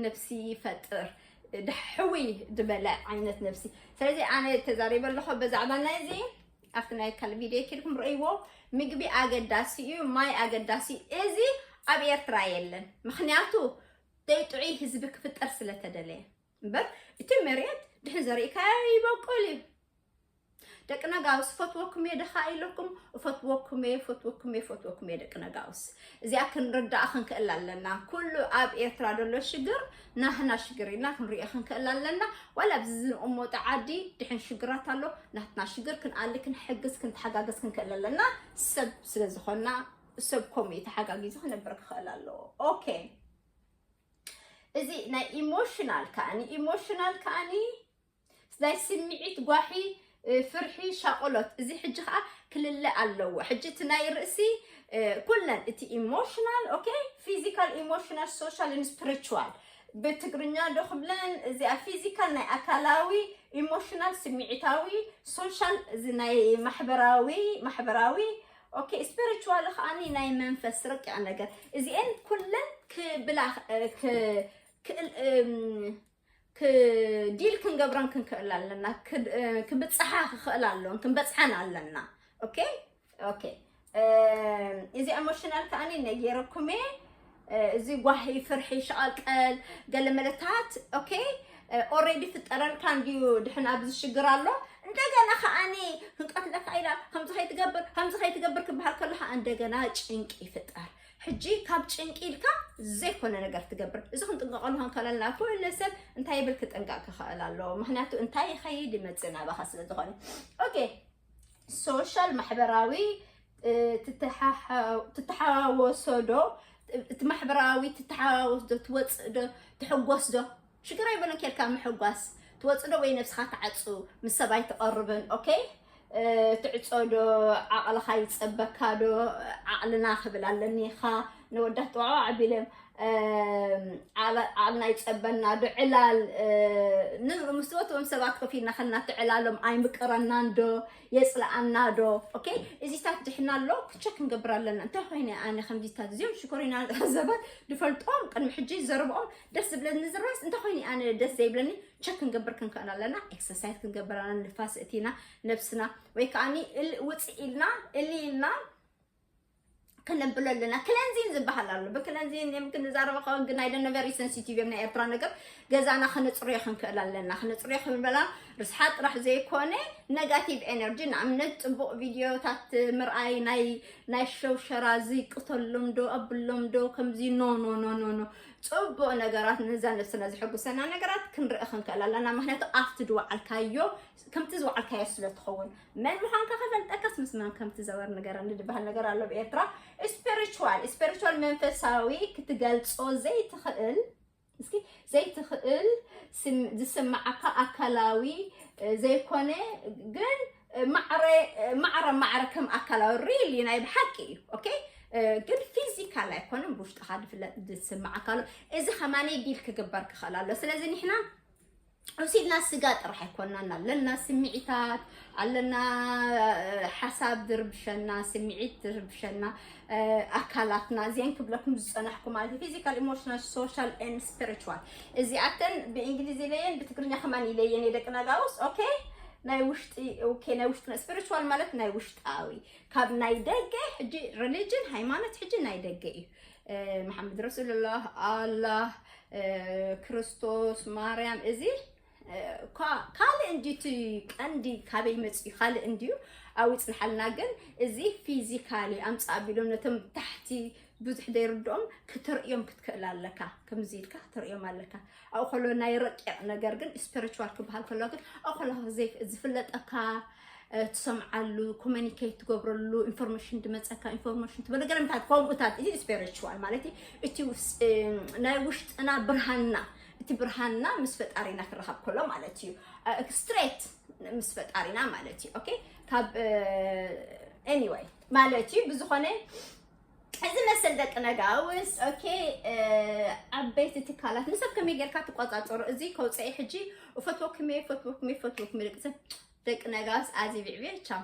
ነብሲ ይፈጥር ድሕውይ ዝበለ ዓይነት ነብሲ ስለዚ ኣነ ተዛሪበ ኣለኹ ብዛዕባ ናይዚ ኣብቲ ናይ ካል ቪድዮ ኬድኩም ርእይዎ ምግቢ ኣገዳሲ እዩ ማይ ኣገዳሲ እዚ ኣብ ኤርትራ የለን ምክንያቱ ደይ ጥዑይ ህዝቢ ክፍጠር ስለተደለየ እምበር እቲ መሬት ድሕን ዘርእካዮ ይበቁል እዩ ደቂ ነጋውስ ፈትወኩም እየ ደኻ ኢለኩም እፈትወኩም እየ ፈትወኩም እየ ፈትወኩም እየ ደቂ ነጋውስ እዚኣ ክንርዳእ ክንክእል ኣለና ኩሉ ኣብ ኤርትራ ዘሎ ሽግር ናህና ሽግር ኢልና ክንሪኦ ክንክእል ኣለና ዋላ ኣብዚ ዝንቕመጦ ዓዲ ድሕን ሽግራት ኣሎ ናትና ሽግር ክንኣሊ ክንሕግዝ ክንተሓጋገዝ ክንክእል ኣለና ሰብ ስለ ዝኾንና ሰብ ከምኡ እዩ ተሓጋጊዙ ክነብር ክኽእል ኣለዎ okay እዚ ናይ ኢሞሽናል ከዓኒ ኢሞሽናል ከዓኒ ናይ ስምዒት ጓሒ ፍርሒ ሻቆሎት እዚ ሕጂ ከዓ ክልለ ኣለዎ ሕጂ እቲ ናይ ርእሲ ኩለን እቲ ኢሞሽናል okay physical emotional social and spiritual ብትግርኛ ዶ ክብለን እዚኣ physical ናይ ኣካላዊ ኢሞሽናል ስምዒታዊ social እዚ ናይ ማሕበራዊ ማሕበራዊ okay spiritual ከዓኒ ናይ መንፈስ ረቂቕ ነገር እዚአን ኩለን ክብላ ክእል ዲል ክንገብረን ክንክእል ኣለና ክብፅሓ ክኽእል ኣለዎን ክንበፅሐን ኣለና okay okay እዚ emotional ከዓኒ ነጌረኩም እየ እዚ ጓሂ ፍርሒ ሸቐልቀል ገለ መለታት okay already ፍጠረልካ እንድዩ ድሕን ኣብዚ ሽግር ኣሎ እንደገና ከዓኒ ክንቀትለካ ኢላ ከምዚ ከይትገብር ከምዚ ከይትገብር ክበሃል ከሎ ከዓ እንደገና ጭንቂ ይፍጠር ሕጂ ካብ ጭንቂ ኢልካ ዘይኮነ ነገር ትገብር እዚ ክንጥንቀቐሉ ክንከለልና ኩለ ሰብ እንታይ ይብል ክጥንቀቕ ክኽእል ኣለዎ ምክንያቱ እንታይ ይኸይድ ይመፅእ ናባኻ ስለ ዝኾነ okay social ማሕበራዊ ትተሓወሶ ዶ እቲ ማሕበራዊ ትተሓወስ ዶ ትወፅእ ዶ ትሕጎስ ዶ ሽግር ኣይበለን ኬድካ ምሕጓስ ትወፅእ ዶ ወይ ነብስኻ ትዓፁ ምስ ሰብ ኣይትቐርብን okay ትዕፆ ዶ ዓቕልኻ ይፀበካ ዶ ዓቕልና ክብል ኣለኒ ኢኻ ነወዳት ጥዋዕ ኣቢሎም ዓቕልና ይፀበና ዶ ዕላል ምስ ዝወትዎም ሰባት ኮፍ ኢልና ከና ትዕላሎም ኣይምቅረናን ዶ የፅልኣና ዶ okay እዚታት ድሕና ኣሎ ክቸክ ክንገብር ኣለና እንታይ ኮይነ ኣነ ከምዚታት እዚኦም ሽኮሪና ሰባት ዝፈልጦም ቅድሚ ሕጂ ዘረብኦም ደስ ዝብለኒ ዝረስ እንታይ ኮይኑ ኣነ ደስ ዘይብለኒ ቸክ ክንገብር ክንክእል ኣለና exercise ክንገብር ኣለና ንፋስ እቲና ነብስና ወይ ከዓ ውፅእ ኢልና እል ኢልና ክነብሎ ኣለና ክለንዚን ዝበሃል ኣሎ ብክለንዚን እዮም ክንዛረበ ከውን ግን ኣይደነ very sensitive እዮም ናይ ኤርትራ ነገር ገዛና ክነፅርዮ ክንክእል ኣለና ክነፅርዮ ክንበላ ርስሓት ጥራሕ ዘይኮነ negative energy ንኣብነት ፅቡቅ ቪድዮታት ምርኣይ ናይ ናይ ሸውሸራ ዝይቅተሎም ዶ ኣብሎም ዶ ከምዚ no no no no no ፅቡቅ ነገራት ነዛ ነብስና ዝሕጉሰና ነገራት ክንርኢ ክንክእል ኣለና ምክንያቱ ኣብቲ ዝወዓልካዮ ከምቲ ዝወዓልካዮ ስለ ትኸውን መን ምዃንካ ከፈልጠካስ ምስ መን ከምቲ ዘበር ንገረኒ ዝበሃል ነገር ኣሎ ብኤርትራ spiritual spiritual መንፈሳዊ ክትገልጾ ዘይትኽእል እስኪ ዘይትኽእል ዝስምዓካ ኣካላዊ ዘይኮነ ግን ማዕረ ማዕረ ማዕረ ከም ኣካላዊ really ናይ ብሓቂ እዩ okay ግን ፊዚካል ኣይኮነን ብውሽጥኻ ዝፍለጥ ዝስምዓካ ኣሎ እዚ ከማነይ ዲል ክግበር ክኽእል ኣሎ ስለዚ ንሕና ወሲድና ስጋ ጥራሕ ኣይኮናን ኣለና ስምዒታት ኣለና ሓሳብ ዝርብሸና ስምዒት ዝርብሸና ኣካላትና እዚአን ክብለኩም ዝፀናሕኩ ማለት እዩ physical emotional social and spiritual እዚኣተን ብእንግሊዝ ኢለየን ብትግርኛ ከማን ኢለየን የደቂ ነጋውስ okay ናይ ውሽጢ okay ናይ ውሽጢ spiritual ማለት ናይ ውሽጣዊ ካብ ናይ ደገ ሕጂ religion ሃይማኖት ሕጂ ናይ ደገ እዩ። መሓመድ ረሱሉላህ ኣላህ ክርስቶስ ማርያም እዚ ካልእ እንዲ እቲ ቀንዲ ካበይ መፅኡ ካልእ እንዲዩ ኣብኡ ይፅንሓልና። ግን እዚ physically ኣምፃእ ኣቢሎም ነቶም ታሕቲ ብዙሕ ዘይርድኦም ክትርእዮም ክትክእል ኣለካ። ከምዚ ኢልካ ክትርእዮም ኣለካ። ኣብኡ ከሎ ናይ ረቂቕ ነገር ግን spiritual ክበሃል ከሎ ግን ኣብኡ ከሎ ዝፍለጠካ ትሰምዓሉ፣ communicate ትገብረሉ፣ information ድመፀካ information ትበለ ገለምታት ከምኡታት እዚ spiritual ማለት እዩ። እቲ ናይ ውሽጥና ብርሃንና እቲ ብርሃንና ምስ ፈጣሪና ክረኸብ ከሎ ማለት እዩ። Straight ምስ ፈጣሪና ማለት እዩ። Okay ካብ anyway ማለት እዩ። ብዝኾነ እዚ መስል ደቂ ነጋውስ okay ዓበይቲ ትካላት ንሰብ ከመይ ጌርካ ትቆፃፀሩ እዚ ከውፀኢ ሕጂ እፈትወኩም እየ እፈትወኩም እየ እፈትወኩም እየ ደቂ ሰብ ደቂ ነጋውስ ኣዚ ብዕብየ ቻው።